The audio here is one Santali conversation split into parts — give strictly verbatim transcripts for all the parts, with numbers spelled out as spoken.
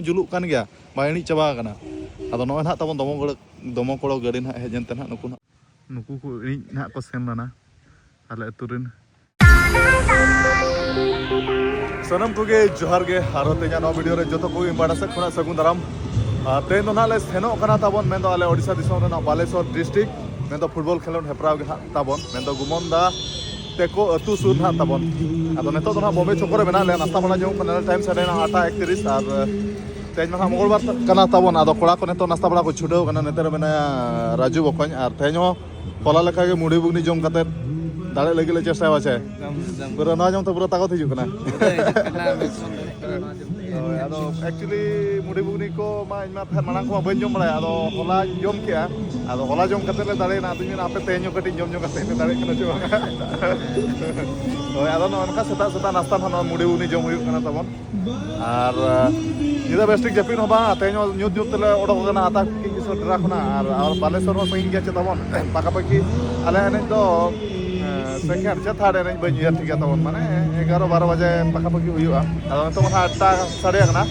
ᱪᱩᱞᱩᱜ ᱠᱟᱱ ᱜᱮᱭᱟ, ᱵᱟᱝ ᱤᱬᱤᱡ ᱪᱟᱵᱟ ᱟᱠᱟᱱᱟ᱾ ᱟᱫᱚ ᱱᱚᱜᱼᱚᱭ ᱱᱟᱦᱟᱜ ᱛᱟᱵᱚᱱ ᱫᱚᱢᱚᱠᱚᱲᱚ, ᱫᱚᱢᱚᱠᱚᱲᱚ ᱜᱟᱹᱰᱤ ᱱᱟᱦᱟᱜ ᱦᱮᱡ ᱮᱱᱛᱮ ᱱᱟᱦᱟᱜ ᱱᱩᱠᱩ ᱱᱟᱦᱟᱜ, ᱱᱩᱠᱩ ᱠᱚ ᱤᱬᱤᱡ ᱱᱟᱦᱟᱜ ᱠᱚ ᱥᱮᱱ ᱞᱮᱱᱟ ᱟᱞᱮ ᱟᱹᱛᱩ ᱨᱮᱱ᱾ ᱥᱟᱱᱟᱢ ᱠᱚᱜᱮ ᱡᱚᱦᱟᱨ ᱜᱮ, ᱟᱨᱦᱚᱸ ᱛᱮᱦᱮᱧᱟᱜ ᱱᱚᱣᱟ ᱵᱷᱤᱰᱤᱭᱳ ᱨᱮ ᱡᱚᱛᱚ ᱠᱚᱜᱮ ᱤᱧ ᱯᱟᱦᱴᱟ ᱥᱮᱫ ᱠᱷᱚᱱᱟᱜ ᱥᱟᱹᱜᱩᱱ ᱫᱟᱨᱟᱢ᱾ ᱟᱨ ᱛᱮᱦᱮᱧ ᱫᱚ ᱱᱟᱦᱟᱜ ᱞᱮ ᱥᱮᱱᱚᱜ ᱠᱟᱱᱟ ᱛᱟᱵᱚᱱ, ᱢᱮᱱᱫᱚ ᱟᱞᱮ ᱳᱰᱤᱥᱟ ᱫᱤᱥᱚᱢ ᱨᱮᱱᱟᱜ ᱵᱟᱞᱮᱥᱚᱨ ᱰᱤᱥᱴᱨᱤᱠᱴ, ᱢᱮᱱᱫᱚ ᱯᱷᱩᱴᱵᱚᱞ ᱠᱷᱮᱞᱳᱰ ᱦᱮᱯᱨᱟᱣ ᱜᱮ ᱱᱟᱦᱟᱜ ᱛᱟᱵᱚᱱ, ᱢᱮᱱᱫᱚ ᱜᱩᱢᱚᱱ ᱫᱟ ᱛᱮᱠᱚ ᱟᱹᱛᱩ ᱥᱩᱨ ᱱᱟᱦᱟᱜ ᱛᱟᱵᱚᱱ᱾ ᱟᱫᱚ ᱱᱤᱛᱚᱜ ᱫᱚ ᱱᱟᱦᱟᱜ ᱵᱚᱢᱵᱮ ᱪᱷᱚᱠᱚ ᱨᱮ ᱢᱮᱱᱟᱜ ᱞᱮᱭᱟ, ᱱᱟᱥᱛᱟ ᱵᱟᱲᱟ ᱡᱚᱝ ᱠᱟᱱᱟ᱾ ᱴᱟᱭᱤᱢ ᱥᱟᱰᱮᱭᱮᱱᱟ ᱟᱴ ᱴᱟ ᱮᱠᱛᱤᱨᱤᱥ, ᱟᱨ ᱛᱮᱦᱮᱧ ᱢᱟ ᱱᱟᱦᱟᱜ ᱢᱚᱝᱜᱚᱞ ᱵᱟᱨ ᱠᱟᱱᱟ ᱛᱟᱵᱚᱱ᱾ ᱟᱫᱚ ᱠᱚᱲᱟ ᱠᱚ ᱱᱤᱛᱚᱜ ᱱᱟᱥᱛᱟ ᱵᱟᱲᱟ ᱠᱚ ᱪᱷᱩᱴᱟᱹᱣ ᱠᱟᱱᱟ᱾ ᱱᱚᱛᱮ ᱨᱮ ᱢᱮᱱᱟᱭᱟ ᱨᱟᱡᱩ ᱵᱚᱠᱚᱧ, ᱟᱨ ᱛᱮᱦᱮᱧ ᱦᱚᱸ ᱦᱚᱞᱟ ᱞᱮᱠᱟᱜᱮ ᱢᱩᱲᱤ ᱵᱩᱜᱽᱱᱤ ᱡᱚᱢ ᱠᱟᱛᱮ ᱫᱟᱲᱮᱜ ᱞᱟᱹᱜᱤᱫ ᱞᱮ ᱪᱮᱥᱴᱟᱭᱟ, ᱥᱮ? ᱯᱩᱨᱟᱹ ᱱᱚᱣᱟ ᱡᱚᱢ ᱛᱮ ᱯᱩᱨᱟᱹ ᱛᱟᱠᱚᱛ ᱦᱤᱡᱩᱜ ᱠᱟᱱᱟ᱾ ᱦᱳᱭ, ᱟᱫᱚ actually ᱢᱩᱲᱤ ᱵᱩᱜᱽᱱᱤ ᱠᱚ ᱢᱟ ᱤᱧ ᱢᱟ ᱛᱟᱦᱮᱸᱫ ᱢᱟᱲᱟᱝ ᱠᱚᱢᱟ ᱵᱟᱹᱧ ᱡᱚᱢ ᱵᱟᱲᱟᱭᱟ, ᱟᱫᱚ ᱦᱚᱞᱟᱧ ᱡᱚᱢ ᱠᱮᱜᱼᱟ᱾ ᱟᱫᱚ ᱦᱚᱞᱟ ᱡᱚᱢ ᱠᱟᱛᱮ ᱞᱮ ᱫᱟᱲᱮᱭᱮᱱᱟ, ᱟᱫᱚᱧ ᱢᱮᱱᱟ ᱟᱯᱮ ᱛᱮᱦᱮᱧ ᱦᱚᱸ ᱠᱟᱹᱴᱤᱡ ᱡᱚᱢ ᱧᱚᱜ ᱠᱟᱛᱮ ᱯᱮ ᱫᱟᱲᱮᱜ ᱠᱟᱱᱟ ᱪᱮ ᱵᱟᱝ? ᱦᱳᱭ, ᱟᱫᱚ ᱱᱚᱜᱼᱚ ᱱᱚᱝᱠᱟ ᱥᱮᱛᱟᱜ ᱥᱮᱛᱟᱜ ᱱᱟᱥᱛᱟ ᱱᱟᱦᱟᱜ ᱱᱚᱣᱟ ᱢᱩᱲᱤ ᱵᱩᱜᱽᱱᱤ ᱡᱚᱢ ᱦᱩᱭᱩᱜ ᱠᱟᱱᱟ ᱛᱟᱵᱚᱱ᱾ ᱟᱨ, ᱟᱸ, ᱧᱤᱫᱟᱹ ᱵᱮᱥ ᱴᱷᱤᱠ ᱡᱟᱹᱯᱤᱫ ᱦᱚᱸ ᱵᱟᱝ, ᱛᱮᱦᱮᱧ ᱦᱚᱸ ᱧᱩᱛ ᱧᱩᱛ ᱛᱮᱞᱮ ᱚᱰᱚᱠ ᱟᱠᱟᱱᱟ ᱟᱛᱟ ᱠᱤᱥᱚ ᱰᱮᱨᱟ ᱠᱷᱚᱱᱟᱜ᱾ ᱟᱨ, ᱟᱨ ᱵᱟᱞᱮᱥᱚᱨ ᱦᱚᱸ ᱥᱟᱺᱜᱤᱧ ᱜᱮᱭᱟ ᱪᱮ ᱛᱟᱵᱚᱱ, ᱯᱟᱠᱟᱯᱟᱠᱤ ᱟᱞᱮ ᱮᱱᱮᱡ ᱫᱚ, ᱮᱸ, second ᱥᱮ third ᱮᱱᱮᱡ ᱵᱟᱹᱧ ᱩᱭᱦᱟᱹᱨ ᱴᱷᱤᱠᱟ ᱛᱟᱵᱚᱱ, ᱢᱟᱱᱮ ᱮᱜᱟᱨᱚ ᱵᱟᱨᱚ ᱵᱟᱡᱮ ᱯᱟᱠᱟᱯᱟᱠᱤ ᱦᱩᱭᱩᱜᱼᱟ᱾ ᱟᱫᱚ ᱱᱤᱛᱚᱜ ᱢᱟ ᱱᱟᱦᱟᱜ ᱟᱴ ᱴᱟ ᱥᱟᱰᱮ ᱟᱠᱟᱱᱟ᱾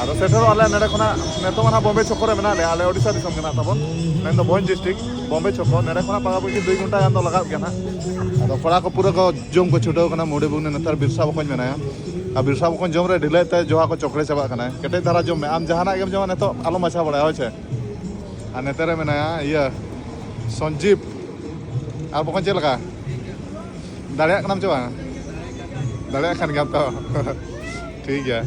ᱟᱫᱚ ᱥᱮᱴᱮᱨᱚᱜ ᱟᱞᱮ ᱱᱚᱰᱮ ᱠᱷᱚᱱᱟᱜ, ᱱᱤᱛᱚᱜ ᱢᱟ ᱱᱟᱦᱟᱜ ᱵᱚᱢᱵᱮ ᱪᱷᱚᱠᱚ ᱨᱮ ᱢᱮᱱᱟᱜ ᱞᱮᱭᱟ, ᱟᱞᱮ ᱳᱰᱤᱥᱟ ᱫᱤᱥᱚᱢ ᱠᱟᱱᱟ ᱛᱟᱵᱚᱱ, ᱢᱮᱱᱫᱚ ᱵᱷᱚᱸᱡᱽ ᱰᱤᱥᱴᱨᱤᱠᱴ, ᱵᱚᱢᱵᱮ ᱪᱷᱚᱠᱚ᱾ ᱱᱚᱰᱮ ᱠᱷᱚᱱᱟᱜ ᱯᱟᱠᱟᱯᱟᱠᱤ ᱫᱩᱭ ᱜᱷᱚᱱᱴᱟ ᱜᱟᱱ ᱫᱚ ᱞᱟᱜᱟᱜ ᱜᱮᱭᱟ ᱱᱟᱦᱟᱜ᱾ ᱟᱫᱚ ᱠᱚᱲᱟ ᱠᱚ ᱯᱩᱨᱟᱹ ᱠᱚ ᱡᱚᱢ ᱠᱚ ᱪᱷᱩᱴᱟᱹᱣ ᱠᱟᱱᱟ᱾ ᱢᱩᱲᱤ ᱵᱩᱜᱽᱱᱤ ᱱᱮᱛᱟᱨ ᱵᱤᱨᱥᱟ ᱵᱚᱠᱚᱧ ᱢᱮᱱᱟᱭᱟ, ᱟᱨ ᱵᱤᱨᱥᱟ ᱵᱚᱠᱚᱧ ᱡᱚᱢ ᱨᱮ ᱰᱷᱤᱞᱟᱹᱭ ᱛᱮ ᱡᱚᱦᱟ ᱠᱚ ᱪᱚᱠᱲᱮ ᱪᱟᱵᱟᱜ ᱠᱟᱱᱟ᱾ ᱠᱮᱴᱮᱡ ᱫᱷᱟᱨᱟ ᱡᱚᱢ ᱢᱮ, ᱟᱢ ᱡᱟᱦᱟᱱᱟᱜ ᱜᱮᱢ ᱡᱚᱢᱟ ᱱᱤᱛᱚᱜ ᱟᱞᱚᱢ ᱢᱟᱪᱷᱟ ᱵᱟᱲᱟᱭᱟ, ᱦᱳᱭ ᱥᱮ᱾ ᱟᱨ ᱱᱚᱛᱮ ᱨᱮ ᱢᱮᱱᱟᱭᱟ ᱤᱭᱟᱹ ᱥᱚᱧᱡᱤᱵ᱾ ᱟᱨ ᱵᱚᱠᱚᱧ ᱪᱮᱫ ᱞᱮᱠᱟ? ᱫᱟᱲᱮᱭᱟᱜ ᱠᱟᱱᱟᱢ ᱪᱮ ᱵᱟᱝ? ᱫᱟᱲᱮᱭᱟᱜ ᱠᱟᱱ ᱜᱮᱭᱟᱢ ᱛᱚ? ᱴᱷᱤᱠ ᱜᱮᱭᱟ᱾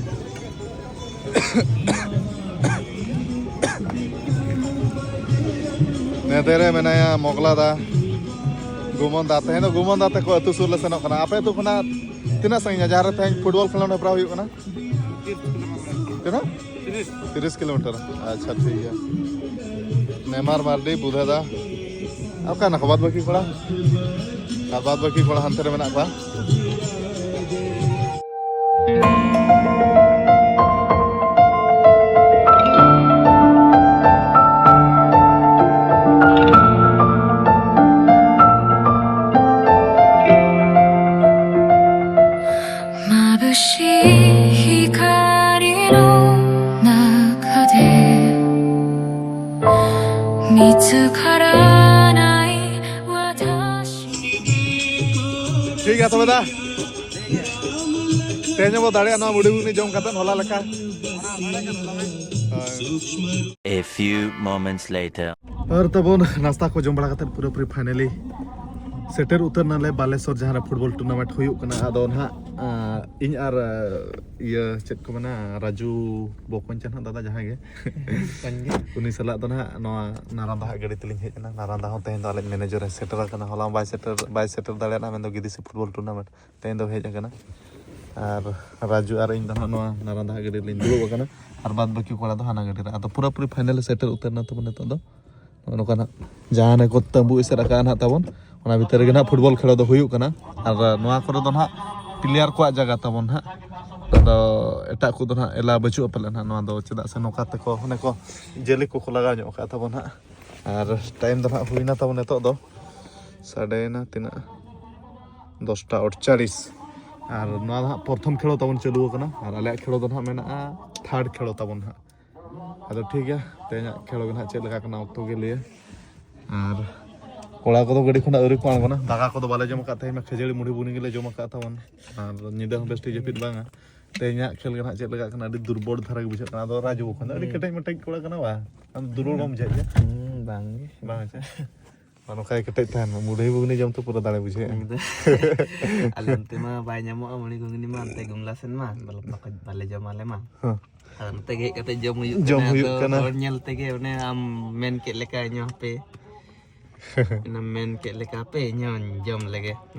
ᱱᱚᱛᱮ ᱨᱮ ᱢᱮᱱᱟᱭᱟ ᱢᱚᱜᱽᱞᱟ ᱫᱟ, ᱜᱩᱢᱚᱱ ᱫᱟ᱾ ᱛᱮᱦᱮᱧ ᱫᱚ ᱜᱩᱢᱚᱱ ᱫᱟ ᱛᱟᱠᱚ ᱟᱹᱛᱩ ᱥᱩᱨ ᱞᱮ ᱥᱮᱱᱚᱜ ᱠᱟᱱᱟ᱾ ᱟᱯᱮ ᱟᱹᱛᱩ ᱠᱷᱚᱱᱟᱜ ᱛᱤᱱᱟᱹᱜ ᱥᱟᱺᱜᱤᱧᱟ ᱡᱟᱦᱟᱸ ᱨᱮ ᱛᱮᱦᱮᱧ ᱯᱷᱩᱴᱵᱚᱞ ᱠᱷᱮᱞᱳᱸᱰ ᱦᱮᱯᱨᱟᱣ ᱦᱩᱭᱩᱜ ᱠᱟᱱᱟ? ᱛᱤᱱᱟᱹᱜ? ᱛᱤᱨᱤᱥ ᱠᱤᱞᱳᱢᱤᱴᱟᱨ᱾ ᱟᱪᱪᱷᱟ, ᱴᱷᱤᱠ ᱜᱮᱭᱟ᱾ ᱱᱮᱢᱟᱨ ᱢᱟᱨᱰᱤ, ᱵᱩᱫᱷᱟ ᱫᱟ, ᱟᱨ ᱚᱠᱟ ᱱᱟᱠᱚ ᱵᱟᱫ ᱵᱟᱹᱠᱤ ᱠᱚᱲᱟ? ᱟᱨ ᱵᱟᱫ ᱵᱟᱹᱠᱤ ᱠᱚᱲᱟ ᱦᱟᱱᱛᱮ ᱨᱮ ᱢᱮᱱᱟᱜ ᱠᱚᱣᱟ᱾ ᱴᱷᱤᱠ ᱜᱮᱭᱟ ᱛᱚᱵᱮ ᱫᱟ, ᱛᱮᱦᱮᱧ ᱦᱚᱸᱵᱚ ᱫᱟᱲᱮᱭᱟᱜᱼᱟ ᱱᱚᱣᱟ ᱢᱩᱰᱤ ᱜᱷᱩᱜᱽᱱᱤ ᱡᱚᱢ ᱠᱟᱛᱮ ᱦᱚᱞᱟ ᱞᱮᱠᱟ᱾ ᱦᱳᱭ᱾ A few moments later. ᱟᱨ ᱛᱟᱵᱚᱱ ᱱᱟᱥᱛᱟ ᱠᱚ ᱡᱚᱢ ᱵᱟᱲᱟ ᱠᱟᱛᱮ ᱯᱩᱨᱟᱹᱯᱩᱨᱤ finally ᱥᱮᱴᱮᱨ ᱩᱛᱟᱹᱨ ᱱᱟᱞᱮ ᱵᱟᱞᱮᱥᱚᱨ, ᱡᱟᱦᱟᱸ ᱨᱮ ᱯᱷᱩᱴᱵᱚᱞ tournament ᱦᱩᱭᱩᱜ ᱠᱟᱱᱟ᱾ ᱟᱫᱚ ᱱᱟᱦᱟᱜ, ᱟᱸ, ᱤᱧ ᱟᱨ, ᱟᱸ, ᱤᱭᱟᱹ, ᱪᱮᱫ ᱠᱚ ᱢᱮᱱᱟ, ᱨᱟᱡᱩ ᱵᱚᱠᱚᱧ ᱪᱮ ᱱᱟᱦᱟᱜ, ᱫᱟᱫᱟ ᱡᱟᱦᱟᱸᱭ ᱜᱮ, ᱠᱟᱱ ᱜᱮ᱾ ᱩᱱᱤ ᱥᱟᱞᱟᱜ ᱫᱚ ᱱᱟᱦᱟᱜ ᱱᱚᱣᱟ ᱱᱟᱨᱟᱱᱫᱟ ᱦᱟᱜ ᱜᱟᱹᱰᱤ ᱛᱮᱞᱤᱧ ᱦᱮᱡ ᱮᱱᱟ᱾ ᱱᱟᱨᱟᱱᱫᱟ ᱦᱚᱸ ᱛᱮᱦᱮᱧ ᱫᱚ ᱟᱞᱮ manager ᱮ ᱥᱮᱴᱮᱨ ᱟᱠᱟᱱᱟ, ᱦᱚᱞᱟ ᱵᱟᱭ ᱥᱮᱴᱮᱨ, ᱵᱟᱭ ᱥᱮᱴᱮᱨ ᱫᱟᱲᱮᱭᱟᱫᱟ, ᱢᱮᱱᱫᱚ ᱜᱤᱫᱤᱥᱤ ᱯᱷᱩᱴᱵᱚᱞ tournament᱾ ᱛᱮᱦᱮᱧ ᱫᱚ ᱦᱮᱡ ᱟᱠᱟᱱᱟ᱾ ᱟᱨ ᱨᱟᱡᱩ ᱟᱨ ᱤᱧ ᱫᱚ ᱱᱟᱦᱟᱜ ᱱᱚᱣᱟ ᱱᱟᱨᱟᱱᱫᱟ ᱦᱟᱜ ᱜᱟᱹᱰᱤ ᱨᱮᱞᱤᱧ ᱫᱩᱲᱩᱵ ᱟᱠᱟᱱᱟ᱾ ᱟᱨ ᱵᱟᱫ ᱵᱟᱹᱠᱤ ᱠᱚᱲᱟ ᱫᱚ ᱦᱟᱱᱟ ᱜᱟᱹᱰᱤ ᱨᱮ᱾ ᱟᱫᱚ ᱯᱩᱨᱟᱹᱯᱩᱨᱤ final ᱮ ᱥᱮᱴᱮᱨ ᱩᱛᱟᱹᱨ ᱮᱱᱟ ᱛᱟᱵᱚᱱ ᱱᱤᱛᱚᱜ ᱫᱚ᱾ ᱱᱚᱜᱼᱚ ᱱᱚᱝᱠᱟ ᱱᱟᱜ ᱡᱟᱦᱟᱸ ᱠᱚ ᱛᱟᱹᱵᱩ ᱮᱥᱮᱫ ᱟᱠᱟᱫᱼᱟ ᱱᱟᱜ ᱛᱟᱵᱚᱱ, ᱚᱱᱟ ᱵᱷᱤᱛᱟᱹᱨ ᱨᱮᱜᱮ ᱱᱟᱜ ᱯᱷᱩᱴᱵᱚᱞ ᱠᱷᱮᱞᱳ ᱫᱚ ᱦᱩᱭᱩᱜ ᱠᱟᱱᱟ᱾ ᱟᱨ ᱱᱚᱣᱟ ᱠᱚᱨᱮ ᱫᱚ ᱱᱟᱜ player ᱠᱚᱣᱟᱜ ᱡᱟᱭᱜᱟ ᱛᱟᱵᱚᱱ ᱦᱟᱸᱜ᱾ ᱟᱫᱚ ᱮᱴᱟᱜ ᱠᱚᱫᱚ ᱱᱟᱜ ᱮᱞᱟ ᱵᱟᱹᱪᱩᱜᱼᱟ ᱯᱟᱞᱮ ᱱᱟᱜ ᱱᱚᱣᱟ ᱫᱚ, ᱪᱮᱫᱟᱜ ᱥᱮ ᱱᱚᱝᱠᱟ ᱛᱮᱠᱚ ᱚᱱᱮ ᱠᱚ ᱡᱟᱹᱞᱤ ᱠᱚᱠᱚ ᱞᱟᱜᱟᱣ ᱧᱚᱜ ᱠᱟᱜᱼᱟ ᱛᱟᱵᱚᱱ ᱦᱟᱸᱜ᱾ ᱟᱨ time ᱫᱚ ᱱᱟᱜ ᱦᱩᱭᱱᱟ ᱛᱟᱵᱚᱱ ᱱᱤᱛᱚᱜ ᱫᱚ ᱥᱟᱰᱮᱭᱮᱱᱟ ᱛᱤᱱᱟᱹᱜ, ᱫᱚᱥᱴᱟ ᱟᱴᱪᱟᱞᱤᱥ᱾ ᱟᱨ ᱱᱚᱣᱟ ᱫᱚ ᱦᱟᱸᱜ ᱯᱨᱚᱛᱷᱚᱢ ᱠᱷᱮᱞᱳ ᱛᱟᱵᱚᱱ ᱪᱟᱹᱞᱩ ᱟᱠᱟᱱᱟ᱾ ᱟᱨ ᱟᱞᱮᱭᱟᱜ ᱠᱷᱮᱞᱳ ᱫᱚ ᱱᱟᱜ ᱢᱮᱱᱟᱜᱼᱟ third ᱠᱷᱮᱞᱳ ᱛᱟᱵᱚᱱ ᱦᱟᱸᱜ᱾ ᱟᱫᱚ ᱴᱷᱤᱠ ᱜᱮᱭᱟ, ᱛᱮᱦᱮᱧᱟᱜ ᱠᱷᱮᱞᱳ ᱜᱮ ᱱᱟᱦᱟᱜ ᱪᱮᱫ ᱞᱮᱠᱟ ᱠᱟᱱᱟ, ᱚᱠᱛᱚ ᱜᱮ ᱞᱟᱹᱭᱟ᱾ ᱟᱨ ᱠᱚᱲᱟ ᱠᱚᱫᱚ ᱜᱟᱹᱰᱤ ᱠᱷᱚᱱᱟᱜ ᱟᱹᱣᱨᱤ ᱠᱚ ᱟᱬᱜᱚᱱᱟ, ᱫᱟᱠᱟ ᱠᱚᱫᱚ ᱵᱟᱞᱮ ᱡᱚᱢ ᱟᱠᱟᱫ ᱛᱟᱦᱮᱸ, ᱠᱷᱟᱹᱡᱟᱹᱲᱤ ᱢᱩᱲᱤ ᱵᱩᱱᱤ ᱜᱮᱞᱮ ᱡᱚᱢ ᱟᱠᱟᱫ ᱛᱟᱵᱚᱱ᱾ ᱟᱨ ᱧᱤᱫᱟᱹ ᱦᱚᱸ ᱵᱮᱥ ᱴᱷᱤᱠ ᱡᱟᱹᱯᱤᱫ ᱵᱟᱝᱟ᱾ ᱛᱮᱦᱮᱧᱟᱜ ᱠᱷᱮᱞ ᱜᱮ ᱱᱟᱦᱟᱜ ᱪᱮᱫ ᱞᱮᱠᱟ ᱠᱟᱱᱟ, ᱟᱹᱰᱤ ᱫᱩᱨᱵᱚᱞ ᱫᱷᱟᱨᱟ ᱜᱮ ᱵᱩᱡᱷᱟᱹᱜ ᱠᱟᱱᱟ᱾ ᱟᱫᱚ ᱨᱟᱡᱩ ᱠᱷᱚᱱ ᱫᱚ ᱟᱹᱰᱤ ᱦᱩᱸ᱾ ᱠᱮᱴᱮᱡ ᱢᱮᱴᱮᱡ ᱠᱚᱲᱟ ᱠᱟᱱᱟ ᱵᱟ? ᱟᱢ ᱫᱩᱨᱵᱚᱞ ᱵᱟᱢ ᱵᱩᱡᱷᱟᱹᱣᱮᱫ ᱜᱮᱭᱟ? ᱦᱩᱸ, ᱵᱟᱝ ᱜᱮ᱾ ᱵᱟᱝ ᱟᱪᱪᱷᱟ᱾ ᱟᱨ ᱱᱚᱝᱠᱟ ᱜᱮ ᱠᱮᱴᱮᱡ ᱛᱟᱦᱮᱱ ᱢᱮ, ᱢᱩᱲᱤ ᱜᱷᱩᱜᱽᱱᱤ ᱡᱚᱢ ᱛᱮ ᱯᱩᱨᱟᱹ ᱫᱟᱲᱮ ᱵᱩᱡᱷᱟᱹᱜᱼᱟ᱾ ᱮᱠᱫᱚᱢ᱾ ᱟᱞᱮ ᱚᱱᱛᱮ ᱢᱟ ᱵᱟᱭ ᱧᱟᱢᱚᱜᱼᱟ ᱢᱩᱲᱤ ᱜᱷᱩᱜᱽᱱᱤ ᱢᱟ, ᱚᱱᱛᱮ ᱜᱩᱢᱞᱟ ᱥᱮᱱ ᱢᱟ ᱵᱟᱞᱮ, ᱵᱟᱠᱚ, ᱵᱟᱞᱮ ᱡᱚᱢᱟ ᱟᱞᱮ ᱢᱟ᱾ ᱦᱮᱸ᱾ ᱟᱨ ᱱᱚᱛᱮ ᱜᱮ ᱦᱮᱡ ᱠᱟᱛᱮ ᱡᱚᱢ ᱦᱩᱭᱩᱜ ᱡᱚᱢ ᱠᱟᱱᱟ᱾ ᱦᱩᱭᱩᱜ ᱟᱫᱚ ᱠᱟᱱᱟ᱾ ᱦᱚᱲ ᱧᱮᱞ ᱛᱮᱜᱮ ᱚᱱᱮ ᱟᱢ ᱢᱮᱱ ᱠᱮᱫ ᱞᱮᱠᱟ ᱤᱧ ᱦᱚᱸ ᱦᱟᱯᱮ᱾ ᱚᱱᱮᱢ ᱢᱮᱱ ᱠᱮᱫ ᱞᱮᱠᱟ ᱦᱟᱯᱮ ᱤᱧ ᱦᱚᱸᱧ ᱡᱚᱢ ᱞᱮᱜᱮ᱾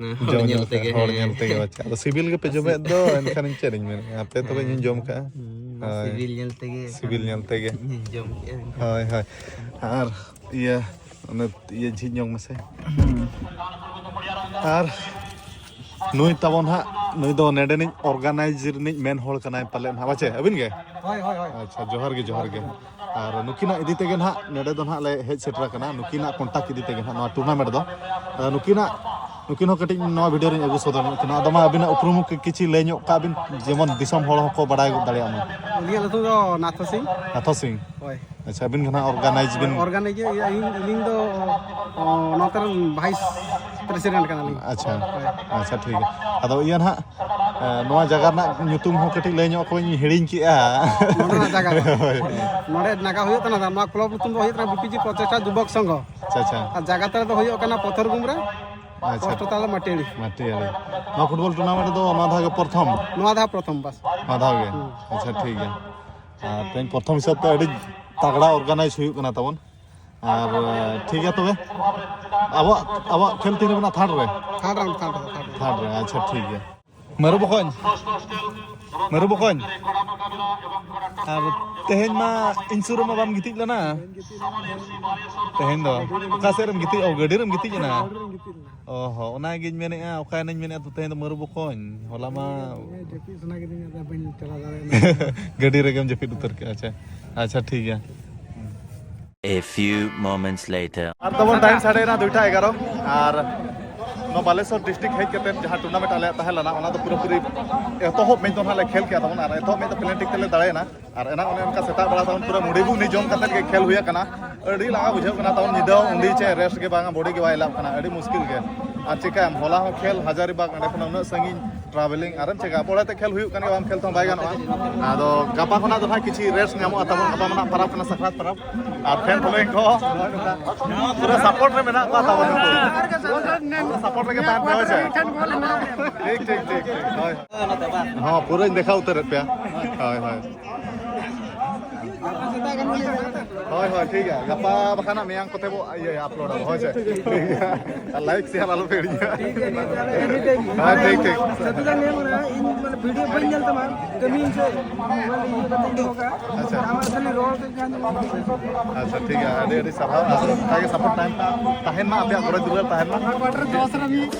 ᱦᱚᱲ ᱡᱚᱢ ᱧᱮᱞ ᱧᱮᱞ ᱛᱮᱜᱮ, ᱛᱮᱜᱮ, ᱦᱚᱲ ᱦᱮᱸ᱾ ᱧᱮᱞ ᱛᱮᱜᱮ, ᱟᱪᱪᱷᱟ᱾ ᱟᱫᱚ ᱥᱤᱵᱤᱞ ᱜᱮᱯᱮ ᱟᱨ ᱥᱤ- ᱡᱚᱢᱮᱫ ᱫᱚ, ᱮᱱᱠᱷᱟᱱ ᱤᱧ ᱪᱮᱫ ᱤᱧ ᱢᱮᱱᱟ? ᱟᱯᱮ ᱛᱚᱵᱮ ᱦᱮᱸ᱾ ᱤᱧᱤᱧ ᱡᱚᱢ ᱠᱟᱜᱼᱟ᱾ ᱦᱩᱸ, ᱦᱳᱭ᱾ ᱥᱤᱵᱤᱞ ᱧᱮᱞ ᱛᱮᱜᱮ ᱥᱤᱵᱤᱞ ᱧᱮᱞ ᱛᱮᱜᱮ᱾ ᱤᱧᱤᱧ ᱡᱚᱢ ᱠᱮᱜᱼᱟ ᱮᱱᱠᱷᱟᱱ᱾ ᱦᱳᱭ, ᱦᱳᱭ᱾ ᱟᱨ ᱤᱭᱟᱹ, ᱚᱱᱮ ᱤᱭᱟᱹ ᱡᱷᱤᱡ ᱧᱚᱜ ᱢᱮᱥᱮ᱾ ᱦᱩᱸ᱾ ᱟᱨ ᱱᱩᱭ ᱛᱟᱵᱚᱱ ᱦᱟᱸᱜ, ᱱᱩᱭ ᱫᱚ ᱱᱮᱰᱮᱱᱤᱡ organize ᱨᱤᱱᱤᱡ main ᱦᱚᱲ ᱠᱟᱱᱟᱭ ᱯᱟᱞᱮᱫ ᱦᱟᱸᱜ, ᱵᱟᱪᱮ? ᱟᱹᱵᱤᱱ ᱜᱮ? ᱦᱳᱭ, ᱦᱳᱭ, ᱦᱳᱭ᱾ ᱟᱪᱪᱷᱟ, ᱡᱚᱦᱟᱨ ᱜᱮ, ᱡᱚᱦᱟᱨ ᱜᱮ᱾ ᱟᱨ ᱱᱩᱠᱤᱱᱟᱜ ᱤᱫᱤ ᱛᱮᱜᱮ ᱱᱟᱦᱟᱜ ᱱᱚᱰᱮ ᱫᱚ ᱱᱟᱦᱟᱜ ᱞᱮ ᱦᱮᱡ ᱥᱮᱴᱮᱨ ᱟᱠᱟᱱᱟ, ᱱᱩᱠᱤᱱᱟᱜ contact ᱤᱫᱤ ᱛᱮᱜᱮ ᱱᱟᱦᱟᱜ ᱱᱚᱣᱟ tournament ᱫᱚ᱾ ᱟᱫᱚ ᱱᱩᱠᱤᱱᱟᱜ ᱱᱩᱠᱤᱱ ᱦᱚᱸ ᱠᱟᱹᱴᱤᱡ ᱱᱚᱣᱟ ᱵᱷᱤᱰᱤᱭᱳ ᱨᱤᱧ ᱟᱹᱜᱩ ᱥᱚᱫᱚᱨ ᱧᱚᱜ ᱠᱤᱱᱟ᱾ ᱟᱫᱚ ᱢᱟ ᱟᱹᱵᱤᱱᱟᱜ ᱩᱯᱨᱩᱢ ᱠᱤ-, ᱠᱤᱪᱷᱤ ᱞᱟᱹᱭ ᱧᱚᱜ ᱠᱟᱜ ᱵᱤᱱ, ᱡᱮᱢᱚᱱ ᱫᱤᱥᱚᱢ ᱦᱚᱲ ᱦᱚᱸᱠᱚ ᱵᱟᱲᱟᱭ ᱜᱚᱫ ᱫᱟᱲᱮᱭᱟᱜ ᱢᱟ᱾ ᱟᱹᱞᱤᱧᱟᱜ ᱧᱩᱛᱩᱢ ᱫᱚ ᱱᱟᱛᱷᱟ ᱥᱤᱝ᱾ ᱱᱟᱛᱷᱟ ᱥᱤᱝ᱾ ᱦᱳᱭ᱾ ᱟᱪᱪᱷᱟ, ᱟᱹᱵᱤᱱ ᱜᱮ ᱱᱟᱦᱟᱜ ᱚᱨᱜᱟᱱᱟᱭᱤᱡᱽ ᱵᱤᱱ᱾ ᱚᱨᱜᱟᱱᱟᱭᱤᱡᱽ ᱟᱹᱞᱤᱧ, ᱟᱹᱞᱤᱧ ᱫᱚ, ᱚ, ᱱᱚᱛᱮ ᱨᱮᱱ ᱵᱷᱟᱭᱤᱥ ᱯᱨᱮᱥᱤᱰᱮᱱᱴ ᱠᱟᱱᱟᱞᱤᱧ᱾ ᱟᱪᱪᱷᱟ᱾ ᱦᱳᱭ᱾ ᱟᱪᱪᱷᱟ, ᱴᱷᱤᱠ ᱜᱮᱭᱟ᱾ ᱟᱫᱚ ᱤᱭᱟᱹ ᱱᱟᱦᱟᱜ, ᱮ, ᱱᱚᱣᱟ ᱡᱟᱭᱜᱟ ᱨᱮᱱᱟᱜ ᱧᱩᱛᱩᱢ ᱦᱚᱸ ᱠᱟᱹᱴᱤᱡ ᱞᱟᱹᱭ ᱧᱚᱜ ᱠᱚᱧ ᱦᱤᱲᱤᱧ ᱠᱮᱜᱼᱟ᱾ ᱱᱚᱰᱮᱱᱟᱜ ᱡᱟᱭᱜᱟ ᱫᱚ? ᱦᱳᱭ᱾ ᱱᱚᱰᱮ ᱱᱟᱜᱟᱣ ᱦᱩᱭᱩᱜ ᱠᱟᱱᱟ, ᱱᱚᱣᱟ ᱠᱞᱟᱵᱽ ᱧᱩᱛᱩᱢ ᱫᱚ ᱦᱩᱭᱩᱜ ᱠᱟᱱᱟ ᱵᱤᱯᱤᱡᱤ ᱯᱨᱚᱪᱮᱥᱴᱟ ᱡᱩᱵᱚᱠ ᱥᱚᱝᱜᱷᱚ᱾ ᱟᱪᱪᱷᱟ, ᱟᱪᱪᱷᱟ᱾ ᱟᱨ ᱡᱟᱭᱜᱟ ᱛᱟᱞᱮ ᱫᱚ ᱦᱩᱭᱩᱜ ᱠᱟᱱᱟ ᱯᱚᱛᱷᱚᱨ ᱜᱩᱢᱨᱟ᱾ ᱟᱪᱪᱷᱟ᱾ ᱯᱳᱥᱴ ᱛᱟᱞᱮ ᱢᱟᱴᱤᱭᱟᱲᱤ᱾ ᱢᱟᱴᱤᱭᱟᱲᱤ᱾ ᱱᱚᱣᱟ ᱯᱷᱩᱴᱵᱚᱞ ᱴᱩᱨᱱᱟᱢᱮᱱᱴ ᱫᱚ ᱱᱚᱣᱟ ᱫᱷᱟᱣ ᱜᱮ ᱯᱨᱚᱛᱷᱚᱢ? ᱱᱚᱣᱟ ᱫᱷᱟᱣ ᱯᱨᱚᱛᱷᱚᱢ, ᱵᱟᱥ᱾ ᱱᱚᱣᱟ ᱫᱷᱟᱣ ᱜᱮ? ᱦᱩᱸ᱾ ᱟᱪᱪᱷᱟ, ᱴᱷᱤᱠ ᱜᱮᱭᱟ᱾ ᱟᱨ ᱛᱮᱦᱮᱧ ᱯᱨᱚᱛᱷᱚᱢ ᱦᱤᱥᱟᱹᱵ ᱛᱮ ᱟᱹᱰᱤ ᱛᱟᱜᱲᱟ ᱚᱨᱜᱟᱱᱟᱭᱤᱡᱽ ᱦᱩᱭᱩᱜ ᱠᱟᱱᱟ ᱛᱟᱵᱚᱱ᱾ ᱟᱨ, ᱴᱷᱤᱠ ᱜᱮᱭᱟ ᱛᱚᱵᱮ᱾ ᱟᱵᱚᱣᱟᱜ, ᱟᱵᱚᱣᱟᱜ ᱠᱷᱮᱞ ᱛᱤᱱ ᱨᱮ ᱢᱮᱱᱟᱜᱼᱟ? ᱛᱷᱟᱨᱰ ᱨᱮ? ᱛᱷᱟᱨᱰ ᱨᱟᱣᱩᱱᱰ, ᱛᱷᱟᱨᱰ ᱨᱮ, ᱛᱷᱟᱨᱰ ᱨᱮ᱾ ᱛᱷᱟᱨᱰ ᱨᱮ, ᱟᱪᱪᱷᱟ, ᱴᱷᱤᱠ ᱜᱮᱭᱟ᱾ ᱢᱟᱹᱨᱩ ᱵᱚᱠᱚᱧ, ᱢᱟᱹᱨᱩ ᱵᱚᱠᱚᱧ, ᱟᱨ ᱛᱮᱦᱮᱧ ᱢᱟ ᱤᱧ ᱥᱩᱨ ᱨᱮᱢᱟ ᱵᱟᱢ ᱜᱤᱛᱤᱡ ᱞᱮᱱᱟ᱾ ᱛᱮᱦᱮᱧ ᱫᱚ ᱚᱠᱟ ᱥᱮᱫ ᱨᱮᱢ ᱜᱤᱛᱤᱡ? ᱚ, ᱜᱟᱹᱰᱤ ᱨᱮᱢ ᱜᱤᱛᱤᱡ ᱮᱱᱟ᱾ ᱚ ᱦᱚᱸ, ᱚᱱᱟᱜᱤᱧ ᱢᱮᱱᱮᱫᱼᱟ, ᱚᱠᱟᱭᱮᱱᱟᱹᱧ ᱢᱮᱱᱮᱫᱼᱟ ᱛᱚ ᱛᱮᱦᱮᱧ ᱫᱚ ᱢᱟᱹᱨᱩ ᱵᱚᱠᱚᱧ, ᱦᱚᱞᱟ ᱢᱟ ᱡᱟᱹᱯᱤᱫ ᱥᱟᱱᱟ ᱠᱤᱫᱤᱧᱟ, ᱟᱫᱚ ᱵᱟᱹᱧ ᱪᱟᱞᱟᱣ ᱫᱟᱲᱮᱭᱟᱜᱼᱟ᱾ ᱜᱟᱹᱰᱤ ᱨᱮᱜᱮᱢ ᱡᱟᱹᱯᱤᱫ ᱩᱛᱟᱹᱨ ᱠᱮᱫᱼᱟ᱾ ᱟᱪᱪᱷᱟ, ᱟᱪᱪᱷᱟ, ᱴᱷᱤᱠ ᱜᱮᱭᱟ᱾ A few moments later. ᱟᱨ ᱛᱟᱵᱚᱱ ᱴᱟᱭᱤᱢ ᱥᱟᱰᱮᱭᱮᱱᱟ ᱫᱩᱭᱴᱟ ᱮᱜᱟᱨᱚ᱾ ᱟᱨ ᱱᱚᱣᱟ ᱵᱟᱞᱮᱥᱚᱨ ᱰᱤᱥᱴᱨᱤᱠᱴ ᱦᱮᱡ ᱠᱟᱛᱮ ᱡᱟᱦᱟᱸ ᱴᱩᱨᱱᱟᱢᱮᱱᱴ ᱟᱞᱮᱭᱟᱜ ᱛᱟᱦᱮᱸ ᱞᱮᱱᱟ, ᱚᱱᱟ ᱫᱚ ᱯᱩᱨᱟᱹᱯᱩᱨᱤ ᱮᱛᱚᱦᱚᱵ ᱢᱮᱪ ᱫᱚ ᱱᱟᱦᱟᱜ ᱞᱮ ᱠᱷᱮᱞ ᱠᱮᱜᱼᱟ ᱛᱟᱵᱚᱱ, ᱟᱨ ᱮᱛᱚᱦᱚᱵ ᱢᱮᱪ ᱫᱚ ᱯᱮᱱᱟᱞᱴᱤ ᱛᱮᱞᱮ ᱫᱟᱲᱮᱭᱮᱱᱟ᱾ ᱟᱨ ᱮᱱᱟᱝ ᱚᱱᱮ ᱚᱱᱠᱟ ᱥᱮᱛᱟᱜ ᱵᱮᱲᱟ ᱛᱟᱵᱚᱱ ᱯᱩᱨᱟᱹ ᱢᱩᱰᱤ ᱜᱩᱜᱱᱤ ᱡᱚᱢ ᱠᱟᱛᱮ ᱜᱮ ᱠᱷᱮᱞ ᱦᱩᱭ ᱟᱠᱟᱱᱟ᱾ ᱟᱹᱰᱤ ᱞᱟᱸᱜᱟ ᱵᱩᱡᱷᱟᱹᱜ ᱠᱟᱱᱟ ᱛᱟᱵᱚᱱ, ᱧᱤᱫᱟᱹ ᱦᱚᱸ ᱩᱱᱰᱤ ᱪᱮ ᱨᱮᱥᱴ ᱜᱮ ᱵᱟᱝ, ᱵᱚᱰᱤ ᱜᱮ ᱵᱟᱭ ᱮᱞᱟᱜ ᱠᱟᱱᱟ, ᱟᱹᱰᱤ ᱢᱩᱥᱠᱤᱞ ᱜᱮ᱾ ᱟᱨ ᱪᱤᱠᱟᱹᱭᱟᱢ, ᱦᱚᱞᱟ ᱦᱚᱸ ᱠᱷᱮᱞ ᱦᱟᱡᱟᱨᱤᱵᱟᱜᱽ, ᱚᱸᱰᱮ ᱠᱷᱚᱱᱟᱜ ᱩᱱᱟᱹᱜ ᱥᱟᱺᱜᱤᱧ ᱴᱨᱟᱵᱷᱮᱞᱤᱝ, ᱟᱨᱮᱢ ᱪᱤᱠᱟᱹᱭᱟ, ᱯᱚᱨᱮᱛᱮ ᱠᱷᱮᱞ ᱦᱩᱭᱩᱜ ᱠᱟᱱ ᱜᱮᱭᱟ, ᱵᱟᱢ ᱠᱷᱮᱞ ᱛᱮᱦᱚᱸ ᱵᱟᱭ ᱜᱟᱱᱚᱜᱼᱟ᱾ ᱟᱫᱚ ᱜᱟᱯᱟ ᱠᱷᱚᱱᱟᱜ ᱫᱚ ᱱᱟᱦᱟᱜ ᱠᱤᱪᱷᱤ ᱨᱮᱥᱴ ᱧᱟᱢᱚᱜᱼᱟ ᱛᱟᱵᱚᱱ, ᱜᱟᱯᱟ ᱢᱟ ᱱᱟᱦᱟᱜ ᱯᱟᱨᱟᱵᱽ ᱠᱟᱱᱟ, ᱥᱟᱠᱨᱟᱛ ᱯᱟᱨᱟᱵᱽ᱾ ᱟᱨ ᱯᱷᱮᱱ ᱯᱷᱚᱞᱳᱭᱤᱝ ᱠᱚ ᱯᱩᱨᱟᱹ ᱥᱟᱯᱳᱨᱴ ᱨᱮ ᱢᱮᱱᱟᱜ ᱠᱚᱣᱟ ᱛᱟᱵᱚᱱ ᱱᱩᱠᱩ᱾ ᱯᱩᱨᱟᱹ ᱥᱟᱯᱳᱨᱴ ᱨᱮᱜᱮ ᱛᱟᱦᱮᱱ ᱯᱮ, ᱦᱳᱭ ᱥᱮ? ᱴᱷᱤᱠ, ᱴᱷᱤᱠ, ᱴᱷᱤᱠ, ᱴᱷᱤᱠ, ᱦᱳᱭ᱾ ᱦᱚᱸ, ᱯᱩᱨᱟᱹᱧ ᱫᱮᱠᱷᱟᱣ ᱩᱛᱟᱹᱨᱮᱫ ᱯᱮᱭᱟ᱾ ᱦᱳᱭ, ᱦᱳᱭ᱾ ᱦᱳᱭ, ᱦᱳᱭ, ᱴᱷᱤᱠ ᱜᱮᱭᱟ᱾ ᱜᱟᱯᱟ ᱵᱟᱠᱷᱟᱱ ᱦᱟᱸᱜ ᱢᱮᱭᱟᱝ ᱠᱚᱛᱮ ᱵᱚ ᱤᱭᱟᱹᱭᱟ, ᱟᱯᱞᱳᱰ ᱟᱵᱚ, ᱦᱳᱭ ᱥᱮ? ᱴᱷᱤᱠ ᱜᱮᱭᱟ᱾ ᱟᱨ ᱞᱟᱭᱤᱠ, ᱥᱮᱭᱟᱨ ᱟᱞᱚ ᱯᱮ ᱦᱤᱲᱤᱧᱟ᱾ ᱴᱷᱤᱠ ᱜᱮᱭᱟ, ᱴᱷᱤᱠ ᱜᱮᱭᱟ᱾ ᱦᱮᱸ, ᱴᱷᱤᱠ, ᱴᱷᱤᱠ᱾ ᱥᱟᱹᱛᱩ ᱫᱟ ᱱᱤᱭᱟᱹ ᱢᱟᱱᱮ ᱤᱧ ᱢᱟᱱᱮ ᱵᱷᱤᱰᱤᱭᱳ ᱵᱟᱹᱧ ᱧᱮᱞ ᱛᱟᱢᱟ, ᱠᱟᱹᱢᱤ ᱥᱮ ᱢᱳᱵᱟᱭᱤᱞ ᱤᱭᱟᱹ ᱠᱟᱛᱮᱧ ᱫᱚᱦᱚ ᱠᱟᱜᱼᱟ᱾ ᱟᱪᱪᱷᱟ᱾ ᱟᱢᱟᱜ ᱠᱷᱟᱹᱞᱤ ᱨᱚᱲ ᱛᱮ ᱡᱟᱦᱟᱸ ᱧᱮᱞᱚᱜ ᱠᱟᱱᱟ᱾ ᱟᱪᱪᱷᱟ, ᱴᱷᱤᱠ ᱜᱮᱭᱟ᱾ ᱟᱹᱰᱤ, ᱟᱹᱰᱤ ᱥᱟᱨᱦᱟᱣ᱾ ᱟᱨ ᱚᱱᱠᱟ ᱜᱮ ᱥᱟᱯᱳᱨᱴ ᱛᱟᱦᱮᱱ ᱢᱟ, ᱛᱟᱦᱮᱱ ᱢᱟ, ᱟᱯᱮᱭᱟᱜ ᱜᱚᱲᱚ ᱫᱩᱞᱟᱹᱲ ᱛᱟᱦᱮᱱ ᱢᱟ᱾ ᱱᱚᱣᱟ ᱠᱚᱣᱟᱴᱟᱨ ᱫᱚᱥ ᱨᱮ ᱢᱤᱫ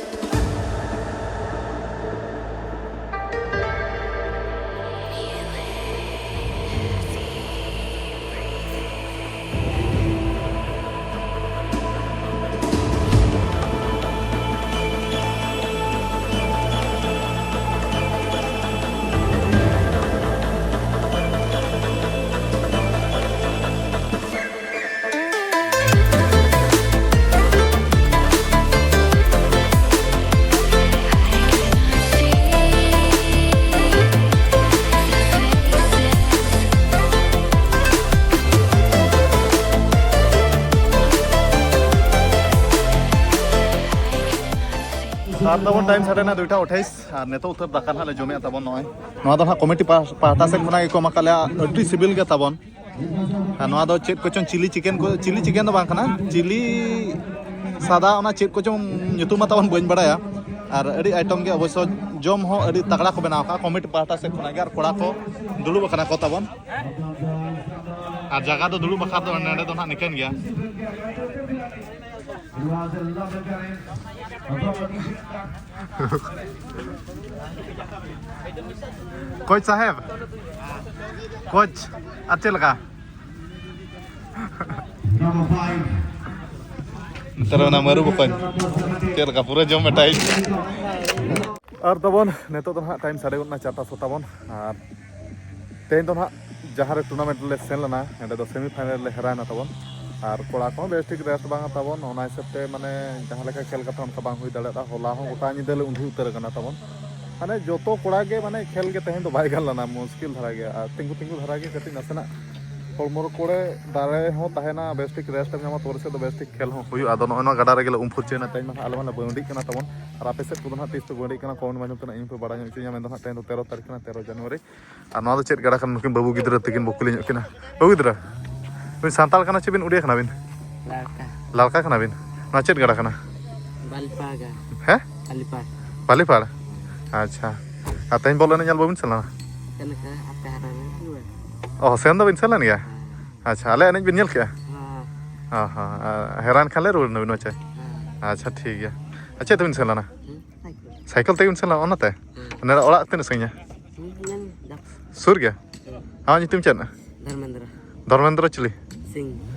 ᱟᱨ ᱛᱟᱵᱚᱱ ᱴᱟᱭᱤᱢ ᱥᱟᱰᱮᱱᱟ ᱫᱩᱭᱴᱟ ᱟᱴᱷᱟᱭᱤᱥ, ᱟᱨ ᱱᱤᱛᱚᱜ ᱩᱛᱟᱹᱨ ᱫᱟᱠᱟ ᱱᱟᱦᱟᱜ ᱞᱮ ᱡᱚᱢᱮᱫᱼᱟ ᱛᱟᱵᱚᱱ᱾ ᱱᱚᱜᱼᱚᱭ ᱱᱚᱣᱟ ᱫᱚ ᱱᱟᱦᱟᱜ ᱠᱚᱢᱤᱴᱤ ᱯᱟᱦ- ᱯᱟᱦᱴᱟ ᱥᱮᱫ ᱠᱷᱚᱱᱟᱜ ᱜᱮᱠᱚ ᱮᱢ ᱟᱠᱟᱫ ᱞᱮᱭᱟ, ᱟᱹᱰᱤ ᱥᱤᱵᱤᱞ ᱜᱮ ᱛᱟᱵᱚᱱ᱾ ᱟᱨ ᱱᱚᱣᱟ ᱫᱚ ᱪᱮᱫ ᱠᱚᱪᱚᱝ ᱪᱤᱞᱤ ᱪᱤᱠᱮᱱ ᱠᱚ, ᱪᱤᱞᱤ ᱪᱤᱠᱮᱱ ᱫᱚ ᱵᱟᱝ ᱠᱟᱱᱟ, ᱪᱤᱞᱤ ᱥᱟᱫᱟ ᱚᱱᱟ ᱪᱮᱫ ᱠᱚᱪᱚᱝ ᱧᱩᱛᱩᱢ ᱢᱟ ᱛᱟᱵᱚᱱ ᱵᱟᱹᱧ ᱵᱟᱲᱟᱭᱟ᱾ ᱟᱨ ᱟᱹᱰᱤ ᱟᱭᱴᱮᱢ ᱜᱮ ᱚᱵᱚᱥᱥᱚ, ᱡᱚᱢ ᱦᱚᱸ ᱟᱹᱰᱤ ᱛᱟᱜᱲᱟ ᱠᱚ ᱵᱮᱱᱟᱣ ᱟᱠᱟᱫᱼᱟ ᱠᱚᱢᱤᱴᱤ ᱯᱟᱦᱴᱟ ᱥᱮᱫ ᱠᱷᱚᱱᱟᱜ ᱜᱮ, ᱟᱨ ᱠᱚᱲᱟ ᱠᱚ ᱫᱩᱲᱩᱵ ᱟᱠᱟᱱᱟ ᱠᱚ ᱛᱟᱵᱚᱱ᱾ ᱟᱨ ᱡᱟᱭᱜᱟ ᱫᱚ ᱫᱩᱲᱩᱵ ᱵᱟᱠᱷᱨᱟ ᱫᱚ ᱱᱚᱰᱮ ᱫᱚ ᱱᱟᱦᱟᱜ ᱱᱤᱠᱟᱹᱱ ᱜᱮᱭᱟ᱾ ᱠᱳᱪ ᱥᱟᱦᱮᱵ, ᱠᱳᱪ, ᱟᱨ ᱪᱮᱫ ᱞᱮᱠᱟ? ᱱᱮᱛᱟᱨ ᱚᱱᱟ ᱢᱟᱹᱨᱩ ᱵᱚᱠᱚᱧ ᱪᱮᱫ ᱞᱮᱠᱟ ᱯᱩᱨᱟᱹ ᱡᱚᱢ ᱢᱮ ᱴᱟᱭᱤᱴ᱾ ᱟᱨ ᱛᱟᱵᱚᱱ ᱱᱤᱛᱚᱜ ᱫᱚ ᱱᱟᱦᱟᱜ ᱴᱟᱭᱤᱢ ᱥᱟᱰᱮ ᱜᱚᱫ ᱮᱱᱟ ᱪᱟᱨᱴᱟ ᱥᱚ ᱛᱟᱵᱚᱱ᱾ ᱟᱨ ᱛᱮᱦᱮᱧ ᱫᱚ ᱱᱟᱦᱟᱜ ᱡᱟᱦᱟᱸ ᱨᱮ ᱴᱩᱨᱱᱟᱢᱮᱱᱴ ᱨᱮᱞᱮ ᱥᱮᱱ ᱞᱮᱱᱟ, ᱚᱸᱰᱮ ᱫᱚ ᱥᱮᱢᱤ ᱯᱷᱟᱭᱱᱟᱞ ᱨᱮᱞᱮ ᱦᱮᱨᱟᱣ ᱮᱱᱟ ᱛᱟᱵᱚᱱ᱾ ᱟᱨ ᱠᱚᱲᱟ ᱠᱚᱦᱚᱸ ᱵᱮᱥ ᱴᱷᱤᱠ ᱨᱮᱥᱴ ᱵᱟᱝ ᱛᱟᱵᱚᱱ, ᱚᱱᱟ ᱦᱤᱥᱟᱹᱵ ᱛᱮ ᱢᱟᱱᱮ ᱡᱟᱦᱟᱸ ᱞᱮᱠᱟ ᱠᱷᱮᱞ ᱠᱟᱛᱷᱟ ᱚᱱᱠᱟ ᱵᱟᱝ ᱦᱩᱭ ᱫᱟᱲᱮᱭᱟᱫᱟ᱾ ᱦᱚᱞᱟ ᱦᱚᱸ ᱜᱚᱴᱟ ᱧᱤᱫᱟᱹ ᱞᱮ ᱩᱸᱰᱷᱤ ᱩᱛᱟᱹᱨ ᱟᱠᱟᱱᱟ ᱛᱟᱵᱚᱱ᱾ ᱢᱟᱱᱮ ᱡᱚᱛᱚ ᱠᱚᱲᱟ ᱜᱮ ᱢᱟᱱᱮ ᱠᱷᱮᱞ ᱜᱮ ᱛᱮᱦᱮᱧ ᱫᱚ ᱵᱟᱭ ᱜᱟᱱ ᱞᱮᱱᱟ, ᱢᱩᱥᱠᱤᱞ ᱫᱷᱟᱨᱟ ᱜᱮ᱾ ᱟᱨ ᱛᱤᱸᱜᱩ ᱛᱤᱸᱜᱩ ᱫᱷᱟᱨᱟ ᱜᱮ ᱠᱟᱹᱴᱤᱡ ᱱᱟᱥᱮᱱᱟᱜ ᱦᱚᱲᱢᱚ ᱠᱚᱨᱮ ᱫᱟᱲᱮ ᱦᱚᱸ ᱛᱟᱦᱮᱱᱟ, ᱵᱮᱥ ᱴᱷᱤᱠ ᱨᱮᱥᱴ ᱮᱢ ᱧᱟᱢᱟ, ᱛᱚᱵᱮ ᱥᱮᱫ ᱫᱚ ᱵᱮᱥ ᱴᱷᱤᱠ ᱠᱷᱮᱞ ᱦᱚᱸ ᱦᱩᱭᱩᱜᱼᱟ᱾ ᱟᱫᱚ ᱱᱚᱜᱼᱚᱭ ᱱᱚᱣᱟ ᱜᱟᱰᱟ ᱨᱮᱜᱮ ᱞᱮ ᱩᱢ ᱯᱷᱟᱨᱪᱟᱭᱮᱱᱟ ᱛᱮᱦᱮᱧ ᱢᱟ ᱱᱟᱦᱟᱜ ᱟᱞᱮ ᱢᱟᱞᱮ ᱵᱟᱹᱣᱰᱤᱜ ᱠᱟᱱᱟ ᱛᱟᱵᱚᱱ᱾ ᱟᱨ ᱟᱯᱮ ᱥᱮᱫ ᱠᱚᱫᱚ ᱱᱟᱦᱟᱜ ᱛᱤᱥ ᱯᱮ ᱵᱟᱹᱣᱰᱤᱜ ᱠᱟᱱᱟ, ᱠᱚᱢᱮᱱᱴ ᱢᱟᱫᱽᱫᱷᱚᱢ ᱛᱮ ᱤᱧ ᱯᱮ ᱵᱟᱲᱟᱭ ᱧᱚᱜ ᱦᱚᱪᱚᱧᱟ᱾ ᱢᱮᱱᱫᱚ ᱱᱟᱦᱟᱜ ᱛᱮᱦᱮᱧ ᱫᱚ ᱛᱮᱨᱚ ᱛᱟᱹᱨᱤᱠᱷ ᱠᱟᱱᱟ, ᱛᱮᱨᱚ ᱡᱟᱱᱩᱣᱟᱨᱤ᱾ ᱟᱨ ᱱᱚᱣᱟ ᱫᱚ ᱪᱮᱫ ᱜᱟᱰᱟ ᱠᱟᱱᱟ? ᱱᱩᱠᱤᱱ ᱵᱟᱹᱵᱩ ᱜᱤᱫᱽᱨᱟᱹ ᱛᱟᱹᱠᱤᱱ ᱵᱚᱠᱚᱞᱤ ᱧᱚᱜ ᱠᱤᱱᱟ᱾ ᱵᱟᱹᱵᱩ ᱜᱤᱫᱽᱨᱟᱹ, ᱟᱹᱵᱤᱱ ᱥᱟᱱᱛᱟᱲ ᱠᱟᱱᱟ ᱪᱮ ᱵᱤᱱ ᱩᱲᱤᱭᱟ ᱠᱟᱱᱟ ᱵᱤᱱ? ᱞᱟᱲᱠᱟ᱾ ᱞᱟᱲᱠᱟ ᱠᱟᱱᱟ ᱵᱤᱱ? ᱱᱚᱣᱟ ᱪᱮᱫ ᱜᱟᱰᱟ ᱠᱟᱱᱟ? ᱵᱟᱞᱤᱯᱟᱲ ᱜᱟ-, ᱦᱮᱸ? ᱵᱟᱞᱤᱯᱟᱲ᱾ ᱵᱟᱞᱤᱯᱟᱲ? ᱟᱪᱪᱷᱟ᱾ ᱟᱨ ᱛᱮᱦᱮᱧ ᱵᱚᱞ ᱮᱱᱮᱡ ᱧᱮᱞ ᱵᱟᱹᱵᱤᱱ ᱪᱟᱞᱟᱣᱟ? ᱪᱮᱫ ᱞᱮᱠᱟ? ᱟᱯᱮ ᱦᱟᱨᱟ ᱞᱮᱱ ᱠᱷᱟᱱ ᱵᱟᱝ? ᱚ, ᱥᱮᱱ ᱫᱚᱵᱤᱱ ᱥᱮᱱ ᱞᱮᱱ ᱜᱮᱭᱟ? ᱦᱮᱸ᱾ ᱟᱪᱪᱷᱟ, ᱟᱞᱮ ᱮᱱᱮᱡ ᱵᱤᱱ ᱧᱮᱞ ᱠᱮᱜᱼᱟ? ᱦᱮᱸ᱾ ᱚ ᱦᱚᱸ, ᱟᱨ ᱦᱮᱨᱟᱱ ᱠᱷᱟᱱ ᱞᱮ ᱨᱩᱣᱟᱹᱲ ᱱᱟᱵᱤᱱ, ᱟᱪᱪᱷᱟ᱾ ᱦᱮᱸ᱾ ᱟᱪᱪᱷᱟ, ᱴᱷᱤᱠ ᱜᱮᱭᱟ᱾ ᱟᱨ ᱪᱮᱫ ᱛᱮᱵᱤᱱ ᱥᱮᱱ ᱞᱮᱱᱟ? ᱦᱩᱸ, ᱥᱟᱭᱠᱮᱞ᱾ ᱥᱟᱭᱠᱮᱞ ᱛᱮᱜᱮ ᱵᱤᱱ ᱥᱮᱱ ᱞᱮᱱᱟ ᱚᱱᱟᱛᱮ? ᱦᱩᱸ᱾ ᱱᱚᱰᱮ ᱚᱲᱟᱜ ᱛᱤᱱᱟᱹᱜ ᱥᱟᱺᱜᱤᱧᱟ? ᱦᱩᱸ, ᱢᱮᱱ ᱫᱟ᱾ ᱥᱩᱨ ᱜᱮᱭᱟ? ᱦᱩᱸ᱾ ᱟᱢᱟᱜ ᱧᱩᱛᱩᱢ ᱪᱮᱫ? ᱫᱷᱚᱨᱢᱮᱱᱫᱨᱚ᱾ ᱫᱷᱚᱨᱢᱮᱱᱫᱨᱚ ᱪᱤᱞᱤ? ᱥᱤᱝ᱾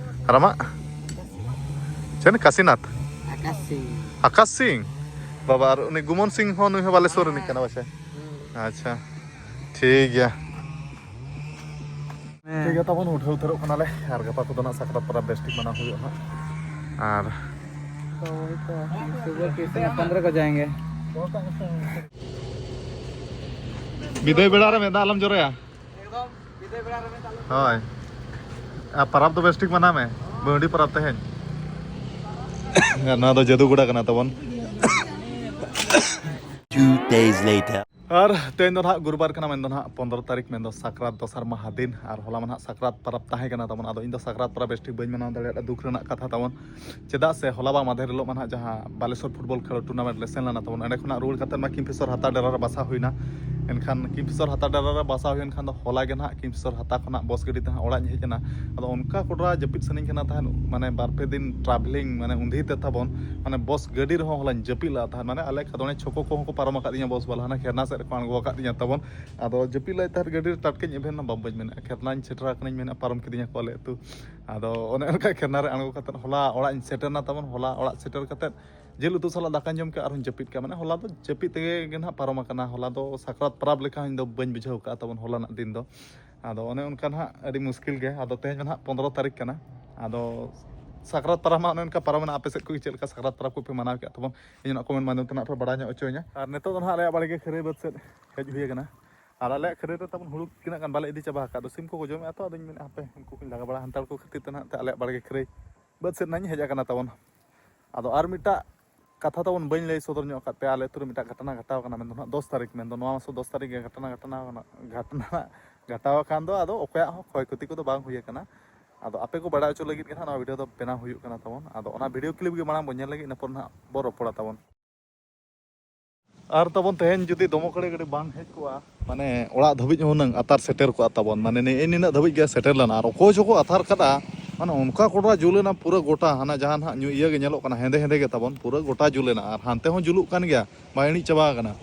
ᱟᱨ ᱟᱢᱟᱜ? ᱪᱮᱫ? ᱠᱟᱥᱤᱱᱟᱛᱷ? ᱟᱠᱟᱥ ᱥᱤᱝ᱾ ᱟᱠᱟᱥ ᱥᱤᱝ? ᱵᱟᱵᱟ, ᱟᱨ ᱩᱱᱤ ᱜᱩᱢᱚᱱ ᱥᱤᱝ ᱦᱚᱸ, ᱱᱩᱭ ᱦᱚᱸ ᱵᱟᱞᱮ ᱥᱩᱨ ᱨᱤᱱᱤᱡ ᱠᱟᱱᱟ ᱯᱟᱪᱮ? ᱦᱩᱸ᱾ ᱟᱪᱪᱷᱟ, ᱴᱷᱤᱠ ᱜᱮᱭᱟ᱾ ᱴᱷᱤᱠ ᱜᱮᱭᱟ, ᱛᱟᱵᱚᱱ ᱩᱴᱷᱟᱹᱣ ᱩᱛᱟᱹᱨᱚᱜ ᱠᱟᱱᱟᱞᱮ, ᱟᱨ ᱜᱟᱯᱟ ᱠᱚᱫᱚ ᱱᱟᱜ ᱥᱟᱠᱨᱟᱛ ᱯᱚᱨᱚᱵᱽ ᱵᱮᱥ ᱴᱷᱤᱠ ᱢᱟᱱᱟᱣ ᱦᱩᱭᱩᱜᱼᱟ ᱦᱟᱸᱜ᱾ ᱟᱨ तो वही तो, सुबह के समय पंद्रह को जाएंगे। ᱵᱤᱫᱟᱹᱭ ᱵᱮᱲᱟ ᱨᱮ ᱢᱮᱫ ᱫᱟᱜ ᱟᱞᱚᱢ ᱡᱚᱨᱚᱭᱟ᱾ ᱦᱳᱭ, ᱟᱨ ᱯᱚᱨᱚᱵᱽ ᱫᱚ ᱵᱮᱥ ᱴᱷᱤᱠ ᱢᱟᱱᱟᱣ ᱢᱮ, ᱵᱟᱹᱣᱰᱤ ᱯᱚᱨᱚᱵᱽ ᱛᱮᱦᱮᱧ᱾ ᱟᱨ ᱱᱚᱣᱟ ᱫᱚ ᱡᱟᱹᱫᱩ ᱜᱚᱰᱟ ᱠᱟᱱᱟ ᱛᱟᱵᱚᱱ᱾ Two days later. ᱟᱨ ᱛᱮᱦᱮᱧ ᱫᱚ ᱱᱟᱦᱟᱜ ᱜᱩᱨᱩᱵᱟᱨ ᱠᱟᱱᱟ, ᱢᱮᱱᱫᱚ ᱱᱟᱦᱟᱜ ᱯᱚᱱᱫᱽᱨᱚ ᱛᱟᱹᱨᱤᱠᱷ, ᱢᱮᱱᱫᱚ ᱥᱟᱠᱨᱟᱛ ᱫᱚᱥᱟᱨ ᱢᱟᱦᱟ ᱫᱤᱱ᱾ ᱟᱨ ᱦᱚᱞᱟ ᱢᱟ ᱱᱟᱦᱟᱜ ᱥᱟᱠᱨᱟᱛ ᱯᱚᱨᱚᱵᱽ ᱛᱟᱦᱮᱸ ᱠᱟᱱᱟ ᱛᱟᱵᱚᱱ᱾ ᱟᱫᱚ ᱤᱧ ᱫᱚ ᱥᱟᱠᱨᱟᱛ ᱯᱚᱨᱚᱵᱽ ᱵᱮᱥ ᱴᱷᱤᱠ ᱵᱟᱹᱧ ᱢᱟᱱᱟᱣ ᱫᱟᱲᱮᱭᱟᱫᱟ, ᱫᱩᱠ ᱨᱮᱱᱟᱜ ᱠᱟᱛᱷᱟ ᱛᱟᱵᱚᱱ᱾ ᱪᱮᱫᱟᱜ ᱥᱮ ᱦᱚᱞᱟ ᱵᱟ ᱢᱟᱫᱷᱮᱨ ᱦᱤᱞᱳᱜ ᱢᱟ ᱱᱟᱦᱟᱜ ᱡᱟᱦᱟᱸ ᱵᱟᱞᱮᱥᱚᱨ ᱯᱷᱩᱴᱵᱚᱞ ᱠᱷᱮᱞᱳᱰ ᱴᱩᱨᱱᱟᱢᱮᱱᱴ ᱞᱮ ᱥᱮᱱ ᱞᱮᱱᱟ ᱛᱟᱵᱚᱱ, ᱚᱸᱰᱮ ᱠᱷᱚᱱᱟᱜ ᱨᱩᱣᱟᱹᱲ ᱠᱟᱛᱮ ᱢᱟ ᱠᱤᱝᱯᱷᱤᱥᱚᱨ ᱦᱟᱛᱟ ᱰᱮᱨᱟ ᱨᱮ ᱵᱟᱥᱟ ᱦᱩᱭᱱᱟ᱾ ᱮᱱᱠᱷᱟᱱ ᱠᱤᱝᱯᱷᱤᱥᱚᱨ ᱦᱟᱛᱟ ᱰᱮᱨᱟ ᱨᱮ ᱵᱟᱥᱟ ᱦᱩᱭᱮᱱ ᱠᱷᱟᱱ ᱫᱚ ᱦᱚᱞᱟ ᱜᱮ ᱱᱟᱦᱟᱜ ᱠᱤᱝᱯᱷᱤᱥᱚᱨ ᱦᱟᱛᱟ ᱠᱷᱚᱱᱟᱜ ᱵᱚᱥ ᱜᱟᱹᱰᱤ ᱛᱮ ᱦᱟᱸᱜ ᱚᱲᱟᱜ ᱤᱧ ᱦᱮᱡ ᱮᱱᱟ᱾ ᱟᱫᱚ ᱚᱱᱠᱟ ᱠᱚᱰᱨᱟ ᱡᱟᱹᱯᱤᱫ ᱥᱟᱱᱟᱧ ᱠᱟᱱᱟ ᱛᱟᱦᱮᱸᱫ, ᱢᱟᱱᱮ ᱵᱟᱨ ᱯᱮ ᱫᱤᱱ ᱴᱨᱟᱵᱷᱮᱞᱤᱝ, ᱢᱟᱱᱮ ᱩᱱᱫᱷᱤ ᱛᱮ ᱛᱟᱵᱚᱱ, ᱢᱟᱱᱮ ᱵᱚᱥ ᱜᱟᱹᱰᱤ ᱨᱮᱦᱚᱸ ᱦᱚᱞᱟᱧ ᱡᱟᱹᱯᱤᱫ ᱞᱮᱫ ᱛᱟᱦᱮᱸᱫ᱾ ᱢᱟᱱᱮ ᱟᱞᱮ ᱠᱷᱟᱫᱚᱲᱮ ᱪᱷᱚᱠᱚ ᱠᱚᱦᱚᱸ ᱠᱚ ᱯᱟᱨᱚᱢ ᱟᱠᱟᱫᱤᱧᱟ ᱵᱚᱥ ᱵᱟᱞᱟ, ᱦᱟᱱᱟ ᱠᱷᱮᱨᱱᱟ ᱥᱮᱫ ᱨᱮᱠᱚ ᱟᱬᱜᱚ ᱟᱠᱟᱫᱤᱧᱟ ᱛᱟᱵᱚᱱ᱾ ᱟᱫᱚ ᱡᱟᱹᱯᱤᱫ ᱞᱮᱫ ᱛᱟᱦᱮᱸᱫ ᱜᱟᱹᱰᱤ ᱨᱮ, ᱴᱟᱴᱠᱟᱧ ᱮᱵᱷᱮᱱ ᱮᱱᱟ, ᱵᱟᱵᱟᱧ ᱢᱮᱱᱮᱫᱼᱟ ᱠᱷᱮᱨᱱᱟᱧ ᱥᱮᱴᱮᱨ ᱟᱠᱟᱱᱟᱧ, ᱢᱮᱱᱮᱫᱼᱟ ᱯᱟᱨᱚᱢ ᱠᱤᱫᱤᱧᱟ ᱠᱚ ᱟᱞᱮ ᱟᱹᱛᱩ᱾ ᱟᱫᱚ ᱚᱱᱮ ᱚᱱᱠᱟ ᱠᱷᱮᱨᱱᱟ ᱨᱮ ᱟᱬᱜᱚ ᱠᱟᱛᱮᱫ ᱦᱚᱞᱟ ᱚᱲᱟᱜ ᱤᱧ ᱥᱮᱴᱮᱨ ᱮᱱᱟ ᱛᱟᱵᱚᱱ᱾ ᱦᱚᱞᱟ ᱚᱲᱟᱜ ᱥᱮᱴᱮᱨ ᱠᱟᱛᱮᱫ ᱡᱤᱞ ᱩᱛᱩ ᱥᱟᱞᱟᱜ ᱫᱟᱠᱟᱧ ᱡᱚᱢ ᱠᱮᱫᱼᱟ, ᱟᱨᱦᱚᱸᱧ ᱡᱟᱹᱯᱤᱫ ᱠᱮᱫᱼᱟ᱾ ᱢᱟᱱᱮ ᱦᱚᱞᱟ ᱫᱚ ᱡᱟᱹᱯᱤᱫ ᱛᱮᱜᱮ ᱜᱮ ᱱᱟᱦᱟᱜ ᱯᱟᱨᱚᱢ ᱟᱠᱟᱱᱟ᱾ ᱦᱚᱞᱟ ᱫᱚ ᱥᱟᱠᱨᱟᱛ ᱯᱚᱨᱚᱵᱽ ᱞᱮᱠᱟ ᱤᱧ ᱫᱚ ᱵᱟᱹᱧ ᱵᱩᱡᱷᱟᱹᱣ ᱠᱟᱜᱼᱟ ᱛᱟᱵᱚᱱ ᱦᱚᱞᱟᱱᱟᱜ ᱫᱤᱱ ᱫᱚ᱾ ᱟᱫᱚ ᱚᱱᱮ ᱚᱱᱠᱟ ᱱᱟᱦᱟᱜ ᱟᱹᱰᱤ ᱢᱩᱥᱠᱤᱞ ᱜᱮ᱾ ᱟᱫᱚ ᱛᱮᱦᱮᱧ ᱫᱚ ᱱᱟᱦᱟᱜ ᱯᱚᱱᱫᱽᱨᱚ ᱛᱟᱹᱨᱤᱠᱷ ᱠᱟᱱᱟ᱾ ᱟᱫᱚ ᱥᱟᱠᱨᱟᱛ ᱯᱚᱨᱚᱵᱽ ᱢᱟ ᱚᱱᱮ ᱚᱱᱠᱟ ᱯᱟᱨᱚᱢᱮᱱᱟ᱾ ᱟᱯᱮ ᱥᱮᱫ ᱠᱚ ᱪᱮᱫ ᱞᱮᱠᱟ ᱥᱟᱠᱨᱟᱛ ᱯᱚᱨᱚᱵᱽ ᱠᱚᱯᱮ ᱢᱟᱱᱟᱣ ᱠᱮᱫᱼᱟ ᱛᱟᱵᱚᱱ? ᱤᱧ ᱚᱱᱟ ᱠᱚᱢᱮᱱᱴ ᱢᱟᱫᱽᱫᱷᱚᱢ ᱛᱮ ᱱᱟᱦᱟᱜ ᱯᱮ ᱵᱟᱲᱟᱭ ᱧᱚᱜ ᱦᱚᱪᱚᱧᱟ᱾ ᱟᱨ ᱱᱤᱛᱚᱜ ᱫᱚ ᱱᱟᱦᱟᱜ ᱟᱞᱮᱭᱟᱜ ᱵᱟᱲᱜᱮ ᱠᱷᱟᱹᱨᱟᱹᱭ ᱵᱟᱹᱫᱽ ᱥᱮᱫ ᱦᱮᱡ ᱦᱩᱭ ᱟᱠᱟᱱᱟ᱾ ᱟᱨ ᱟᱞᱮᱭᱟᱜ ᱠᱷᱟᱹᱨᱟᱹᱭ ᱨᱮ ᱛᱟᱵᱚᱱ ᱦᱩᱲᱩ ᱛᱤᱱᱟᱹᱜ ᱜᱟᱱ ᱵᱟᱞᱮ ᱤᱫᱤ ᱪᱟᱵᱟ ᱟᱠᱟᱫ ᱫᱚ, ᱥᱤᱢ ᱠᱚᱠᱚ ᱡᱚᱢᱮᱫᱼᱟ ᱛᱚ᱾ ᱟᱫᱚᱧ ᱢᱮᱱᱮᱫᱼᱟ ᱦᱟᱯᱮ ᱩᱱᱠᱩ ᱠᱚᱧ ᱞᱟᱜᱟ ᱵᱟᱲᱟ ᱦᱟᱱᱛᱟᱲ ᱠᱚ ᱠᱷᱟᱹᱛᱤᱨ ᱛᱮ ᱱᱟᱦᱟᱜ ᱛᱮ ᱟᱞᱮᱭᱟᱜ ᱵᱟᱲᱜᱮ ᱠᱷᱟᱹᱨᱟᱹᱭ ᱵᱟᱹᱫᱽ ᱥᱮᱫ ᱱᱟᱦᱟᱜ ᱤᱧ ᱦᱮᱡ ᱟᱠᱟᱱᱟ ᱛᱟᱵᱚᱱ᱾ ᱟᱫᱚ ᱟᱨ ᱢᱤᱫᱴᱟᱜ ᱠᱟᱛᱷᱟ ᱛᱟᱵᱚᱱ ᱵᱟᱹᱧ ᱞᱟᱹᱭ ᱥᱚᱫᱚᱨ ᱧᱚᱜ ᱟᱠᱟᱫ ᱯᱮᱭᱟ, ᱟᱞᱮ ᱟᱹᱛᱩ ᱨᱮ ᱢᱤᱫᱴᱟᱜ ᱜᱷᱚᱴᱚᱱᱟ ᱜᱷᱚᱴᱟᱣ ᱟᱠᱟᱱᱟ, ᱢᱮᱱᱫᱚ ᱱᱟᱦᱟᱜ ᱫᱚᱥ ᱛᱟᱹᱨᱤᱠᱷ, ᱢᱮᱱᱫᱚ ᱱᱚᱣᱟ ᱢᱟᱥ ᱫᱚᱥ ᱛᱟᱹᱨᱤᱠᱷ ᱜᱮ ᱜᱷᱚᱴᱚᱱᱟ ᱜᱷᱚᱴᱟᱣ ᱟᱠᱟᱱᱟ᱾ ᱜᱷᱚᱴᱚᱱᱟ, ᱜᱷᱚᱴᱟᱣ ᱟᱠᱟᱱ ᱫᱚ ᱟᱫᱚ ᱚᱠᱚᱭᱟᱜ ᱦᱚᱸ ᱠᱷᱚᱭ ᱠᱷᱚᱛᱤ ᱠᱚᱫᱚ ᱵᱟᱝ ᱦᱩᱭ ᱟᱠᱟᱱᱟ᱾ ᱟᱫᱚ ᱟᱯᱮ ᱠᱚ ᱵᱟᱲᱟᱭ ᱦᱚᱪᱚ ᱞᱟᱹᱜᱤᱫ ᱜᱮ ᱱᱟᱦᱟᱜ ᱱᱚᱣᱟ ᱵᱷᱤᱰᱤᱭᱳ ᱫᱚ ᱵᱮᱱᱟᱣ ᱦᱩᱭᱩᱜ ᱠᱟᱱᱟ ᱛᱟᱵᱚᱱ᱾ ᱟᱫᱚ ᱚᱱᱟ ᱵᱷᱤᱰᱤᱭᱳ ᱠᱞᱤᱯ ᱜᱮ ᱢᱟᱲᱟᱝ ᱵᱚᱱ ᱧᱮᱞ ᱞᱟᱹᱜᱤᱫ, ᱤᱱᱟᱹ ᱯᱚᱨ ᱱᱟᱦᱟᱜ ᱵᱚᱱ ᱨᱚᱯᱚᱲᱟ ᱛᱟᱵᱚᱱ᱾ ᱟᱨ ᱛᱟᱵᱚᱱ ᱛᱮᱦᱮᱧ ᱡᱩᱫᱤ ᱫᱚᱢᱚᱠᱚᱲᱮ ᱜᱟᱹᱰᱤ ᱵᱟᱝ ᱦᱮᱡ ᱠᱚᱜᱼᱟ, ᱢᱟᱱᱮ ᱚᱲᱟᱜ ᱫᱷᱟᱹᱵᱤᱡ ᱦᱚᱸ ᱦᱩᱱᱟᱹᱝ ᱟᱛᱟᱨ ᱥᱮᱴᱮᱨ ᱠᱚᱜᱼᱟ ᱛᱟᱵᱚᱱ, ᱢᱟᱱᱮ ᱱᱮᱜᱼᱮ ᱱᱤᱱᱟᱹᱜ ᱫᱷᱟᱹᱵᱤᱡ ᱜᱮ ᱥᱮᱴᱮᱨ ᱞᱮᱱᱟ᱾ ᱟᱨ ᱚᱠᱚᱭ ᱪᱚᱠᱚ ᱟᱛᱟᱨ ᱠᱟᱫᱟ, ᱢᱟᱱᱮ ᱚᱱᱠᱟ ᱠᱚᱰᱨᱟ ᱡᱩᱞ ᱮᱱᱟ ᱯᱩᱨᱟᱹ ᱜᱚᱴᱟ, ᱦᱟᱱᱟ ᱡᱟᱦᱟᱸ ᱱᱟᱦᱟᱜ ᱧᱩ ᱤᱭᱟᱹ ᱜᱮ ᱧᱮᱞᱚᱜ ᱠᱟᱱᱟ ᱦᱮᱸᱫᱮ ᱦᱮᱸᱫᱮ ᱜᱮ ᱛᱟᱵᱚᱱ, ᱯᱩᱨᱟᱹ ᱜᱚᱴᱟ ᱡᱩᱞ ᱮᱱᱟ᱾ ᱟᱨ ᱦᱟᱱᱛᱮ ᱦᱚᱸ ᱡᱩᱞᱩᱜ ᱠᱟᱱ ᱜᱮᱭᱟ, ᱵᱟᱭ ᱤᱬᱤᱡ ᱪᱟᱵᱟ ᱟᱠᱟᱱᱟ᱾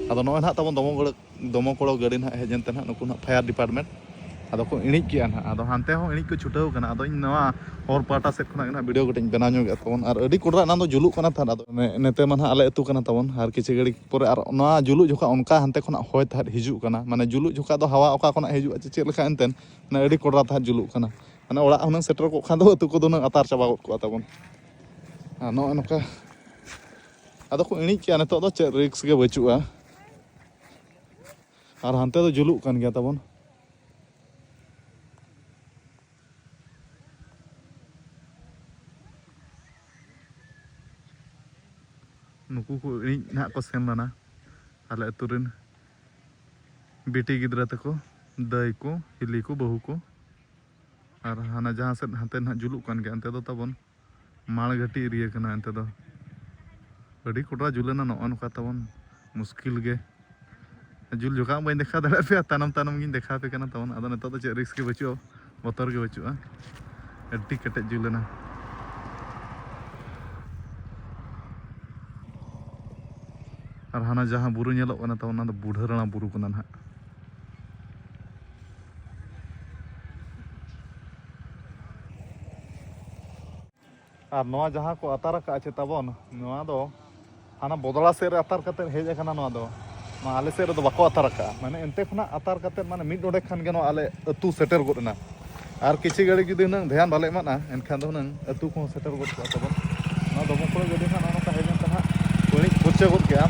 ᱟᱫᱚ ᱱᱚᱜᱼᱚᱭ ᱱᱟᱦᱟᱜ ᱛᱟᱵᱚᱱ ᱫᱚᱢᱚᱠᱚᱲᱮ, ᱫᱚᱢᱚᱠᱚᱲᱚ ᱜᱟᱹᱰᱤ ᱱᱟᱦᱟᱜ ᱦᱮᱡ ᱮᱱᱛᱮ ᱱᱟᱦᱟᱜ ᱱᱩᱠᱩ ᱱᱟᱦᱟᱜ ᱯᱷᱟᱭᱟᱨ ᱰᱤᱯᱟᱨᱴᱢᱮᱱᱴ᱾ ᱟᱫᱚ ᱠᱚ ᱤᱬᱤᱡ ᱠᱮᱜᱼᱟ ᱱᱟᱦᱟᱜ, ᱟᱫᱚ ᱦᱟᱱᱛᱮ ᱦᱚᱸ ᱤᱬᱤᱡ ᱠᱚ ᱪᱷᱩᱴᱟᱹᱣ ᱠᱟᱱᱟ᱾ ᱟᱫᱚ ᱤᱧ ᱱᱚᱣᱟ ᱦᱚᱨ ᱯᱟᱦᱴᱟ ᱥᱮᱫ ᱠᱷᱚᱱᱟᱜ ᱜᱮ ᱱᱟᱦᱟᱜ ᱵᱷᱤᱰᱤᱭᱳ ᱠᱟᱹᱴᱤᱡ ᱤᱧ ᱵᱮᱱᱟᱣ ᱧᱚᱜ ᱮᱫ ᱛᱟᱵᱚᱱ᱾ ᱟᱨ ᱟᱹᱰᱤ ᱠᱚᱰᱨᱟ ᱮᱱᱟᱝ ᱫᱚ ᱡᱩᱞᱩᱜ ᱠᱟᱱᱟ ᱛᱟᱦᱮᱸᱫ, ᱟᱫᱚ ᱱᱮ-, ᱱᱮᱛᱮ ᱢᱟ ᱱᱟᱦᱟᱜ ᱟᱞᱮ ᱟᱹᱛᱩ ᱠᱟᱱᱟ ᱛᱟᱵᱚᱱ, ᱟᱨ ᱠᱤᱪᱷᱩ ᱜᱷᱟᱹᱲᱤᱡ ᱯᱚᱨᱮ ᱟᱨ ᱱᱚᱣᱟ ᱡᱩᱞᱩᱜ ᱡᱚᱠᱷᱟᱜ ᱚᱱᱠᱟ ᱦᱟᱱᱛᱮ ᱠᱷᱚᱱᱟᱜ ᱦᱚᱭ ᱛᱟᱦᱮᱸᱫ ᱦᱤᱡᱩᱜ ᱠᱟᱱᱟ, ᱢᱟᱱᱮ ᱡᱩᱞᱩᱜ ᱡᱚᱠᱷᱟᱜ ᱫᱚ ᱦᱟᱣᱟ ᱚᱠᱟ ᱠᱷᱚᱱᱟᱜ ᱦᱤᱡᱩᱜᱼᱟ ᱪᱮ ᱪᱮᱫ ᱞᱮᱠᱟ ᱮᱱᱛᱮᱫ, ᱢᱟᱱᱮ ᱟᱹᱰᱤ ᱠᱚᱰᱨᱟ ᱛᱟᱦᱮᱸᱫ ᱡᱩᱞᱩᱜ ᱠᱟᱱᱟ᱾ ᱢᱟᱱᱮ ᱚᱲᱟᱜ ᱦᱩᱱᱟᱹᱝ ᱥᱮᱴᱮᱨ ᱠᱚᱜ ᱠᱷᱟᱱ ᱫᱚ ᱟᱹᱛᱩ ᱠᱚᱫᱚ ᱦᱩᱱᱟᱹᱝ ᱟᱛᱟᱨ ᱪᱟᱵᱟ ᱜᱚᱫ ᱠᱚᱜᱼᱟ ᱛᱟᱵᱚᱱ᱾ ᱟᱨ ᱱᱚᱜᱼᱚᱭ ᱱᱚᱝᱠᱟ ᱟᱫᱚ ᱠᱚ ᱤᱬᱤᱡ ᱠᱮᱜᱼᱟ, ᱱᱤᱛᱚᱜ ᱫᱚ ᱪᱮᱫ ᱨᱤᱠᱥ ᱜᱮ ᱵᱟᱹᱪᱩᱜᱼᱟ᱾ ᱟᱨ ᱦᱟᱱᱛᱮ ᱫᱚ ᱡᱩᱞᱩᱜ ᱠᱟᱱ ᱜᱮᱭᱟ ᱛᱟᱵᱚᱱ᱾ ᱱᱩᱠᱩ ᱠᱚ ᱤᱬᱤᱡ ᱱᱟᱦᱟᱜ ᱠᱚ ᱥᱮᱱ ᱞᱮᱱᱟ, ᱟᱞᱮ ᱟᱹᱛᱩ ᱨᱮᱱ ᱵᱤᱴᱤ ᱜᱤᱫᱽᱨᱟᱹ ᱛᱟᱠᱚ, ᱫᱟᱹᱭ ᱠᱚ, ᱦᱤᱞᱤ ᱠᱚ, ᱵᱟᱹᱦᱩ ᱠᱚ᱾ ᱟᱨ ᱦᱟᱱᱟ ᱡᱟᱦᱟᱸ ᱥᱮᱫ ᱦᱟᱱᱛᱮ ᱱᱟᱦᱟᱜ ᱡᱩᱞᱩᱜ ᱠᱟᱱ ᱜᱮᱭᱟ, ᱚᱱᱛᱮ ᱫᱚ ᱛᱟᱵᱚᱱ ᱢᱟᱲ ᱜᱷᱟᱹᱴᱤ ᱮᱨᱤᱭᱟ ᱠᱟᱱᱟ᱾ ᱚᱱᱛᱮ ᱫᱚ ᱟᱹᱰᱤ ᱠᱚᱰᱨᱟ ᱡᱩᱞᱮᱱᱟ, ᱱᱚᱜᱼᱚ ᱱᱚᱝᱠᱟ ᱛᱟᱵᱚᱱ ᱢᱩᱥᱠᱤᱞ ᱜᱮ᱾ ᱡᱩᱞ ᱡᱚᱠᱷᱟᱜ ᱵᱟᱹᱧ ᱫᱮᱠᱷᱟᱣ ᱫᱟᱲᱮᱭᱟᱜ ᱯᱮᱭᱟ, ᱛᱟᱭᱱᱚᱢ ᱛᱟᱭᱱᱚᱢ ᱜᱤᱧ ᱫᱮᱠᱷᱟᱣ ᱟᱯᱮ ᱠᱟᱱᱟ ᱛᱟᱵᱚᱱ᱾ ᱟᱫᱚ ᱱᱤᱛᱚᱜ ᱫᱚ ᱪᱮᱫ ᱨᱤᱥᱠ ᱜᱮ ᱵᱟᱹᱪᱩᱜᱼᱟ, ᱵᱚᱛᱚᱨ ᱜᱮ ᱵᱟᱹᱪᱩᱜᱼᱟ᱾ ᱟᱹᱰᱤ ᱠᱮᱴᱮᱡ ᱡᱩᱞᱮᱱᱟ᱾ ᱟᱨ ᱦᱟᱱᱟ ᱡᱟᱦᱟᱸ ᱵᱩᱨᱩ ᱧᱮᱞᱚᱜ ᱠᱟᱱᱟ ᱛᱟᱵᱚᱱ, ᱚᱱᱟ ᱫᱚ ᱵᱩᱰᱷᱟᱹ ᱨᱟᱬᱟ ᱵᱩᱨᱩ ᱠᱟᱱᱟ ᱱᱟᱦᱟᱜ᱾ ᱟᱨ ᱱᱚᱣᱟ ᱡᱟᱦᱟᱸ ᱠᱚ ᱟᱛᱟᱨ ᱟᱠᱟᱫᱼᱟ ᱪᱮ ᱛᱟᱵᱚᱱ, ᱱᱚᱣᱟ ᱫᱚ ᱦᱟᱱᱟ ᱵᱚᱫᱽᱲᱟ ᱥᱮᱫ ᱨᱮ ᱟᱛᱟᱨ ᱠᱟᱛᱮᱫ ᱦᱮᱡ ᱟᱠᱟᱱᱟ᱾ ᱱᱚᱣᱟ ᱫᱚ, ᱱᱚᱣᱟ ᱟᱞᱮ ᱥᱮᱫ ᱨᱮᱫᱚ ᱵᱟᱠᱚ ᱟᱛᱟᱨ ᱟᱠᱟᱫᱼᱟ᱾ ᱢᱟᱱᱮ ᱚᱱᱛᱮ ᱠᱷᱚᱱᱟᱜ ᱟᱛᱟᱨ ᱠᱟᱛᱮᱫ, ᱢᱟᱱᱮ ᱢᱤᱫ ᱰᱚᱸᱰᱮᱠ ᱠᱷᱟᱱ ᱜᱮ ᱱᱚᱣᱟ ᱟᱞᱮ ᱟᱹᱛᱩ ᱥᱮᱴᱮᱨ ᱜᱚᱫ ᱮᱱᱟ᱾ ᱟᱨ ᱠᱤᱪᱷᱩ ᱜᱷᱟᱹᱲᱤᱡ ᱡᱩᱫᱤ ᱦᱩᱱᱟᱹᱝ ᱫᱷᱮᱭᱟᱱ ᱵᱟᱞᱮ ᱮᱢᱟᱜᱼᱟ, ᱮᱱᱠᱷᱟᱱ ᱫᱚ ᱦᱩᱱᱟᱹᱝ ᱟᱹᱛᱩ ᱠᱚᱦᱚᱸ ᱥᱮᱴᱮᱨ ᱜᱚᱫ ᱠᱚᱜᱼᱟ ᱛᱟᱵᱚᱱ᱾ ᱱᱚᱣᱟ ᱫᱚᱢᱚᱠᱚᱲ ᱜᱟᱹᱰᱤ ᱦᱟᱸᱜ ᱱᱚᱜᱼᱚ ᱱᱚᱝᱠᱟ ᱦᱮᱡ ᱮᱱ ᱛᱮ ᱦᱟᱸᱜ ᱵᱟᱹᱲᱤᱡ ᱯᱷᱩᱨᱪᱟᱹ ᱜᱚᱫ ᱠᱮᱜᱼᱟ᱾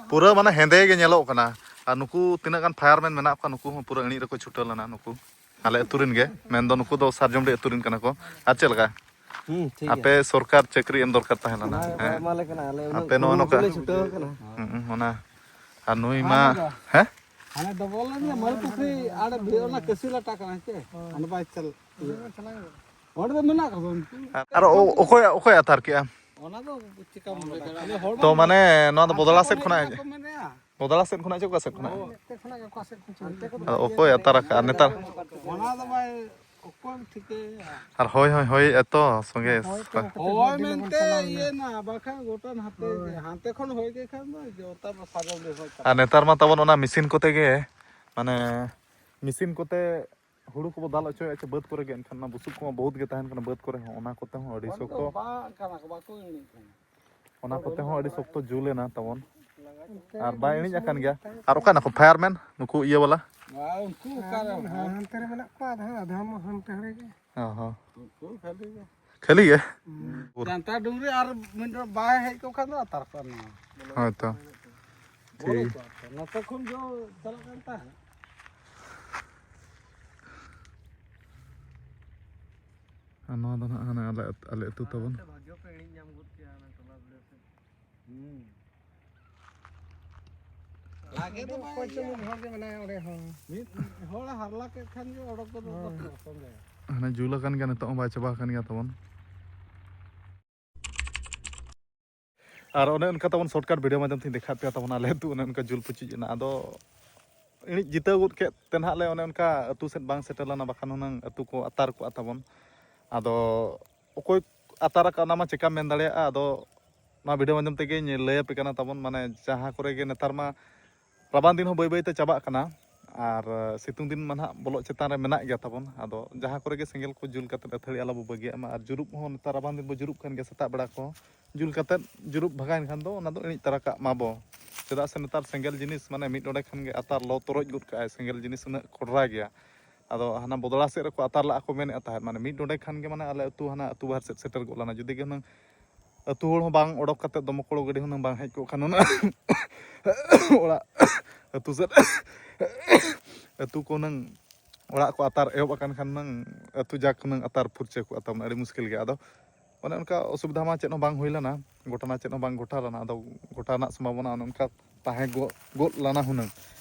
ᱯᱩᱨᱟᱹ ᱢᱟᱱᱮ ᱦᱮᱸᱫᱮ ᱜᱮ ᱧᱮᱞᱚᱜ ᱠᱟᱱᱟ᱾ ᱟᱨ ᱱᱩᱠᱩ ᱛᱤᱱᱟᱹᱜ ᱜᱟᱱ ᱯᱷᱟᱭᱟᱨᱢᱮᱱ ᱢᱮᱱᱟᱜ ᱠᱚᱣᱟ, ᱱᱩᱠᱩ ᱦᱚᱸ ᱯᱩᱨᱟᱹ ᱤᱬᱤᱡ ᱨᱮᱠᱚ ᱪᱷᱩᱴᱟᱹᱣ ᱞᱮᱱᱟ᱾ ᱱᱩᱠᱩ ᱟᱞᱮ ᱟᱹᱛᱩ ᱨᱮᱱ ᱜᱮ, ᱢᱮᱱᱫᱚ ᱱᱩᱠᱩ ᱫᱚ ᱥᱟᱨᱡᱚᱢᱰᱤ ᱟᱹᱛᱩ ᱨᱮᱱ ᱠᱟᱱᱟ ᱠᱚ᱾ ᱟᱨ ᱪᱮᱫ ᱞᱮᱠᱟ? ᱦᱩᱸ, ᱴᱷᱤᱠ ᱜᱮᱭᱟ᱾ ᱟᱯᱮ ᱥᱚᱨᱠᱟᱨ ᱪᱟᱹᱠᱨᱤ ᱮᱢ ᱫᱚᱨᱠᱟᱨ ᱛᱟᱦᱮᱸ ᱞᱮᱱᱟ᱾ ᱵᱟᱭ ᱦᱮᱸ᱾ ᱮᱢᱟᱞᱮ ᱠᱟᱱᱟ, ᱟᱞᱮ ᱩᱱᱟᱹᱜ ᱟᱯᱮ ᱱᱚᱜᱼᱚ ᱠᱩᱨᱩᱢᱩᱴᱩ ᱱᱚᱝᱠᱟ᱾ ᱞᱮ ᱪᱷᱩᱴᱟᱹᱣ ᱟᱠᱟᱱᱟ᱾ ᱦᱩᱸ, ᱚᱱᱟ᱾ ᱟᱨ ᱱᱩᱭ ᱢᱟ, ᱦᱟᱱᱮ ᱫᱚ᱾ ᱦᱮᱸ? ᱦᱟᱱᱮ ᱰᱚᱵᱚᱞ ᱞᱮᱱ ᱜᱮ, ᱢᱟᱹᱨᱤ ᱯᱩᱠᱷᱨᱤ ᱟᱲᱮ ᱵᱷᱤᱲ, ᱚᱱᱟ ᱠᱟᱹᱥᱤ ᱞᱟᱴᱟ ᱠᱟᱱᱟ ᱪᱮ? ᱦᱟᱱᱮ ᱵᱟᱭ ᱪᱟᱞ-, ᱤᱭᱟᱹ᱾ ᱚᱸᱰᱮ ᱫᱚ ᱢᱮᱱᱟᱜ ᱠᱚᱫᱚ ᱩᱱᱠᱩ᱾ ᱟᱨ ᱚ-, ᱚᱠᱚᱭ, ᱚᱠᱚᱭ ᱟᱛᱟᱨ ᱠᱮᱜᱼᱟ? ᱚᱱᱟ ᱫᱚ ᱪᱤᱠᱟᱢ ᱵᱟᱰᱟᱭᱟ? ᱠᱷᱟᱹᱞᱤ ᱦᱚᱲ ᱛᱚ ᱵᱟᱝ ᱢᱟᱱᱮ ᱱᱚᱣᱟ ᱫᱚ ᱟᱨ ᱵᱚᱫᱽᱲᱟ ᱥᱮᱫ ᱠᱷᱚᱱᱟᱜ ᱠᱚ ᱦᱮᱡ? ᱢᱮᱱᱮᱜᱼᱟ᱾ ᱵᱚᱫᱽᱲᱟ ᱥᱮᱫ ᱠᱷᱚᱱᱟᱜ ᱪᱮ ᱚᱠᱟ ᱥᱮᱫ ᱠᱷᱚᱱᱟᱜ? ᱚᱱᱛᱮ ᱠᱷᱚᱱᱟᱜ ᱜᱮ ᱚᱠᱟ ᱥᱮᱫ ᱠᱷᱚᱱ ᱪᱚ ᱦᱮᱡ ᱟᱫᱚ ᱠᱟᱱᱟ᱾ ᱚᱠᱚᱭ ᱟᱛᱟᱨ ᱟᱠᱟᱫᱼᱟ ᱱᱮᱛᱟᱨ? ᱚᱱᱟ ᱫᱚ ᱵᱟᱭ, ᱚᱠᱚᱭ ᱴᱷᱤᱠᱟᱹᱭᱟ? ᱟᱨ ᱦᱚᱭ ᱦᱚᱸᱭ ᱦᱚᱭᱮᱜᱼᱟ ᱛᱚ, ᱥᱚᱸᱜᱮ᱾ ᱦᱚᱭ ᱛᱚ, ᱦᱚᱭ ᱢᱮᱱᱛᱮ ᱤᱭᱟᱹ ᱱᱟ, ᱵᱟᱠᱷᱟᱱ ᱜᱚᱴᱟ ᱱᱟᱛᱮ ᱦᱳᱭ᱾ ᱦᱟᱱᱛᱮ ᱠᱷᱚᱱ ᱦᱚᱭ ᱠᱮᱫ ᱠᱷᱟᱱ ᱫᱚ ᱡᱚᱛᱚ ᱥᱟᱡᱟᱣ ᱜᱮ ᱦᱚᱭ ᱟᱨ ᱪᱟᱞᱟᱜᱼᱟ᱾ ᱱᱮᱛᱟᱨ ᱢᱟ ᱛᱟᱵᱚᱱ ᱚᱱᱟ ᱢᱮᱥᱤᱱ ᱠᱚᱛᱮ ᱜᱮ, ᱢᱟᱱᱮ ᱢᱮᱥᱤᱱ ᱠᱚᱛᱮ ᱦᱩᱲᱩ ᱠᱚᱵᱚ ᱫᱟᱞ ᱦᱚᱪᱚᱭᱮᱫ ᱪᱮ ᱵᱟᱹᱫᱽ ᱠᱚᱨᱮ ᱜᱮ, ᱮᱱᱠᱷᱟᱱ ᱚᱱᱟ ᱵᱩᱥᱩᱵ ᱠᱚᱢᱟ ᱵᱚᱦᱩᱛ ᱜᱮ ᱛᱟᱦᱮᱱ ᱠᱟᱱᱟ ᱵᱟᱹᱫᱽ ᱠᱚᱨᱮ ᱦᱚᱸ, ᱚᱱᱟ ᱠᱚᱛᱮ ᱦᱚᱸ ᱟᱹᱰᱤ ᱵᱟᱝ ᱫᱚ ᱥᱚᱠᱛᱚ᱾ ᱵᱟᱝ ᱠᱟᱱᱟ ᱠᱚ, ᱵᱟᱠᱚ ᱮᱱᱮᱡ ᱠᱟᱱᱟ᱾ ᱚᱱᱟ ᱠᱚᱛᱮ ᱦᱚᱸ ᱟᱹᱰᱤ ᱥᱚᱠᱛᱚ ᱡᱩᱞ ᱮᱱᱟ ᱛᱟᱵᱚᱱ᱾ ᱟᱨ ᱵᱟᱭ ᱮᱱᱮᱡ ᱟᱠᱟᱱ ᱜᱮᱭᱟ᱾ ᱟᱨ ᱚᱠᱟ ᱱᱟᱠᱚ ᱯᱷᱟᱭᱟᱨᱢᱮᱱ? ᱱᱩᱠᱩ ᱤᱭᱟᱹ ᱵᱟᱞᱟ? ᱵᱟᱝ, ᱩᱱᱠᱩ ᱚᱠᱟᱨᱮ? ᱦᱟᱱᱛᱮ ᱨᱮ ᱢᱮᱱᱟᱜ ᱠᱚᱣᱟ, ᱟᱫᱷᱟ, ᱟᱫᱷᱟ ᱢᱟ ᱦᱟᱱᱛᱮ ᱨᱮ ᱜᱮ᱾ ᱚ ᱦᱚᱸ᱾ ᱩᱱᱠᱩ ᱠᱷᱟᱹᱞᱤ ᱜᱮ᱾ ᱠᱷᱟᱹᱞᱤ ᱜᱮ? ᱦᱩᱸ᱾ ᱡᱟᱱᱛᱟ ᱰᱩᱝᱨᱤ ᱟᱨ ᱢᱤᱫ ᱦᱚᱲ ᱵᱟᱭ ᱦᱮᱡ ᱠᱚᱜ ᱠᱷᱟᱱ ᱫᱚ ᱟᱛᱟᱨ ᱠᱚᱜᱼᱟ ᱱᱚᱣᱟ᱾ ᱦᱳᱭ ᱛᱚ᱾ ᱵᱚᱞᱚ ᱴᱷᱤᱠ᱾ ᱠᱚᱜᱼᱟ ᱛᱚ᱾ ᱱᱚᱛᱮ ᱠᱷᱚᱱ ᱡᱚ ᱪᱟᱞᱟᱜ ᱠᱟᱱ ᱛᱟᱦᱮᱸᱫ᱾ ᱟᱨ ᱱᱚᱣᱟ ᱫᱚ ᱱᱟᱦᱟᱜ ᱦᱟᱱᱮ ᱟᱞᱮ, ᱟᱞᱮ ᱟᱹᱛᱩ ᱛᱟᱵᱚᱱ᱾ ᱵᱷᱟᱜᱮ ᱯᱮ ᱮᱱᱮᱡ ᱧᱟᱢ ᱜᱚᱫ ᱠᱮᱭᱟ ᱚᱱᱟ ᱴᱚᱞᱟ ᱵᱷᱤᱲᱟᱹᱣ ᱛᱮ᱾ ᱞᱟᱜᱮ ᱫᱚ ᱵᱟᱭ ᱚᱠᱚᱭ ᱪᱚ ᱢᱤᱫ ᱦᱚᱲ ᱜᱮ ᱢᱮᱱᱟᱭᱟ ᱚᱸᱰᱮ ᱦᱚᱸ᱾ ᱢᱤᱫ ᱦᱚᱲ ᱦᱟᱨᱞᱟ ᱠᱮᱫ ᱠᱷᱟᱱ ᱜᱮ ᱚᱰᱚᱠ ᱜᱚᱫᱚᱜ ᱦᱳᱭ᱾ ᱫᱚ ᱥᱚᱸᱜᱮ᱾ ᱦᱟᱱᱮ ᱡᱩᱞ ᱟᱠᱟᱱ ᱜᱮᱭᱟ, ᱱᱤᱛᱚᱜ ᱦᱚᱸ ᱵᱟᱭ ᱪᱟᱵᱟ ᱟᱠᱟᱱ ᱜᱮᱭᱟ ᱛᱟᱵᱚᱱ᱾ ᱟᱨ ᱚᱱᱮ ᱚᱱᱠᱟ ᱛᱟᱵᱚᱱ shortcut video ᱢᱟᱫᱽᱫᱷᱚᱢ ᱛᱮᱧ ᱫᱮᱠᱷᱟᱣᱟᱫ ᱯᱮᱭᱟ ᱛᱟᱵᱚᱱ, ᱟᱞᱮ ᱟᱹᱛᱩ ᱚᱱᱮ ᱚᱱᱠᱟ ᱡᱩᱞ ᱯᱩᱪᱩᱡ ᱮᱱᱟ᱾ ᱟᱫᱚ ᱤᱬᱤᱡ ᱡᱤᱛᱟᱹᱣ ᱜᱚᱫ ᱠᱮᱫ ᱛᱮ ᱱᱟᱦᱟᱜ ᱞᱮ ᱚᱱᱮ ᱚᱱᱠᱟ ᱟᱹᱛᱩ ᱥᱮᱫ ᱵᱟᱝ ᱥᱮᱴᱮᱨ ᱞᱮᱱᱟ, ᱵᱟᱠᱷᱟᱱ ᱦᱩᱱᱟᱹᱝ ᱟᱹᱛᱩ ᱠᱚ ᱟᱛᱟᱨ ᱠᱚᱜᱼᱟ ᱛᱟᱵᱚᱱ᱾ ᱟᱫᱚ ᱚᱠᱚᱭ ᱟᱛᱟᱨ ᱟᱠᱟᱫ ᱚᱱᱟ ᱢᱟ ᱪᱮᱠᱟᱢ ᱢᱮᱱ ᱫᱟᱲᱮᱭᱟᱜᱼᱟ᱾ ᱟᱫᱚ ᱱᱚᱣᱟ video ᱢᱟᱫᱽᱫᱷᱚᱢ ᱛᱮᱜᱮᱧ ᱞᱟᱹᱭ ᱟᱯᱮ ᱠᱟᱱᱟ ᱛᱟᱵᱚᱱ, ᱢᱟᱱᱮ ᱡᱟᱦᱟᱸ ᱠᱚᱨᱮ ᱜᱮ ᱱᱮᱛᱟᱨ ᱢᱟ ᱨᱟᱵᱟᱝ ᱫᱤᱱ ᱦᱚᱸ ᱵᱟᱹᱭ ᱵᱟᱹᱭ ᱛᱮ ᱪᱟᱵᱟᱜ ᱠᱟᱱᱟ, ᱟᱨ ᱥᱤᱛᱩᱝ ᱫᱤᱱ ᱢᱟ ᱱᱟᱦᱟᱜ ᱵᱚᱞᱚᱜ ᱪᱮᱛᱟᱱ ᱨᱮ ᱢᱮᱱᱟᱜ ᱜᱮᱭᱟ ᱛᱟᱵᱚᱱ᱾ ᱟᱫᱚ ᱡᱟᱦᱟᱸ ᱠᱚᱨᱮ ᱜᱮ ᱥᱮᱸᱜᱮᱞ ᱠᱚ ᱡᱩᱞ ᱠᱟᱛᱮᱫ ᱟᱹᱛᱷᱟᱹᱲᱤ ᱟᱞᱚ ᱵᱚ ᱵᱟᱹᱜᱤᱭᱟᱜ ᱢᱟ, ᱟᱨ ᱡᱩᱨᱩᱜ ᱦᱚᱸ ᱱᱮᱛᱟᱨ ᱨᱟᱵᱟᱝ ᱫᱤᱱ ᱵᱚ ᱡᱩᱨᱩᱜ ᱠᱟᱱ ᱜᱮᱭᱟ, ᱥᱮᱛᱟᱜ ᱵᱮᱲᱟ ᱠᱚ ᱡᱩᱞ ᱠᱟᱛᱮᱫ ᱡᱩᱨᱩᱜ ᱵᱷᱟᱜᱟᱣᱮᱱ ᱠᱷᱟᱱ ᱫᱚ ᱚᱱᱟ ᱫᱚ ᱤᱬᱤᱡ ᱛᱟᱨᱟ ᱠᱟᱜ ᱢᱟᱵᱚ᱾ ᱪᱮᱫᱟᱜ ᱥᱮ ᱱᱮᱛᱟᱨ ᱥᱮᱸᱜᱮᱞ ᱡᱤᱱᱤᱥ ᱢᱟᱱᱮ ᱢᱤᱫ ᱰᱚᱸᱰᱮ ᱠᱷᱟᱱ ᱜᱮ ᱟᱛᱟᱨ ᱞᱚ ᱛᱚᱨᱚᱡ ᱜᱚᱫ ᱠᱟᱜᱼᱟᱭ, ᱥᱮᱸᱜᱮᱞ ᱡᱤᱱᱤᱥ ᱩᱱᱟᱹᱜ ᱠᱷᱚᱰᱨᱟ ᱜᱮᱭᱟ᱾ ᱟᱫᱚ ᱦᱟᱱᱟ ᱵᱚᱫᱲᱟ ᱥᱮᱫ ᱨᱮᱠᱚ ᱟᱛᱟᱨ ᱞᱟᱜᱼᱟ ᱠᱚ ᱢᱮᱱᱮᱫᱼᱟ ᱛᱟᱦᱮᱸᱫ, ᱢᱟᱱᱮ ᱢᱤᱫ ᱰᱚᱸᱰᱮ ᱠᱷᱟᱱ ᱜᱮ ᱢᱟᱱᱮ ᱟᱞᱮ ᱟᱹᱛᱩ ᱦᱟᱱᱟ ᱟᱹᱛᱩ ᱵᱟᱦᱮᱨ ᱥᱮᱫ ᱥᱮᱴᱮᱨ ᱜᱚᱫ ᱞᱮᱱᱟ᱾ ᱡᱩᱫᱤ ᱜᱮ ᱦᱩᱱᱟᱹᱝ ᱟᱹᱛᱩ ᱦᱚᱲ ᱦᱚᱸ ᱵᱟᱝ ᱚᱰᱚᱠ ᱠᱟᱛᱮᱫ ᱫᱚᱢᱚᱠᱚᱲᱚ ᱜᱟᱹᱰᱤ ᱦᱩᱱᱟᱹᱝ ᱵᱟᱝ ᱦᱮᱡ ᱠᱚᱜ ᱠᱷᱟᱱ ᱚᱱᱟ ᱚᱲᱟᱜ ᱟᱹᱛᱩ ᱥᱮᱫ ᱟᱹᱛᱩ ᱠᱚ ᱦᱩᱱᱟᱹᱝ ᱚᱲᱟᱜ ᱠᱚ ᱟᱛᱟᱨ ᱮᱦᱚᱵ ᱟᱠᱟᱱ ᱠᱷᱟᱱ ᱦᱩᱱᱟᱹᱝ ᱟᱹᱛᱩ ᱡᱟᱠ ᱦᱩᱱᱟᱹᱝ ᱟᱛᱟᱨ ᱯᱷᱩᱨᱪᱟᱹ ᱠᱚᱜᱼᱟ ᱛᱟᱵᱚᱱ, ᱟᱹᱰᱤ ᱢᱩᱥᱠᱤᱞ ᱜᱮᱭᱟ᱾ ᱟᱫᱚ ᱚᱱᱮ ᱚᱱᱠᱟ ᱚᱥᱩᱵᱤᱫᱷᱟ ᱢᱟ ᱪᱮᱫ ᱦᱚᱸ ᱵᱟᱝ ᱦᱩᱭ ᱞᱮᱱᱟ, ᱜᱷᱚᱴᱚᱱᱟ ᱪᱮᱫ ᱦᱚᱸ ᱵᱟᱝ ᱜᱷᱚᱴᱟᱣ ᱞᱮᱱᱟ᱾ ᱟᱫᱚ ᱜᱷᱚᱴᱟᱣ ᱨᱮᱱᱟᱜ ᱥᱚᱢᱵᱷᱟᱵᱚᱱᱟ ᱚᱱᱮ ᱚᱱᱠᱟ ᱛᱟᱦᱮᱸ ᱜᱚ- ᱜᱚᱫ ᱞᱮᱱᱟ ᱦᱩᱱᱟᱹᱝ᱾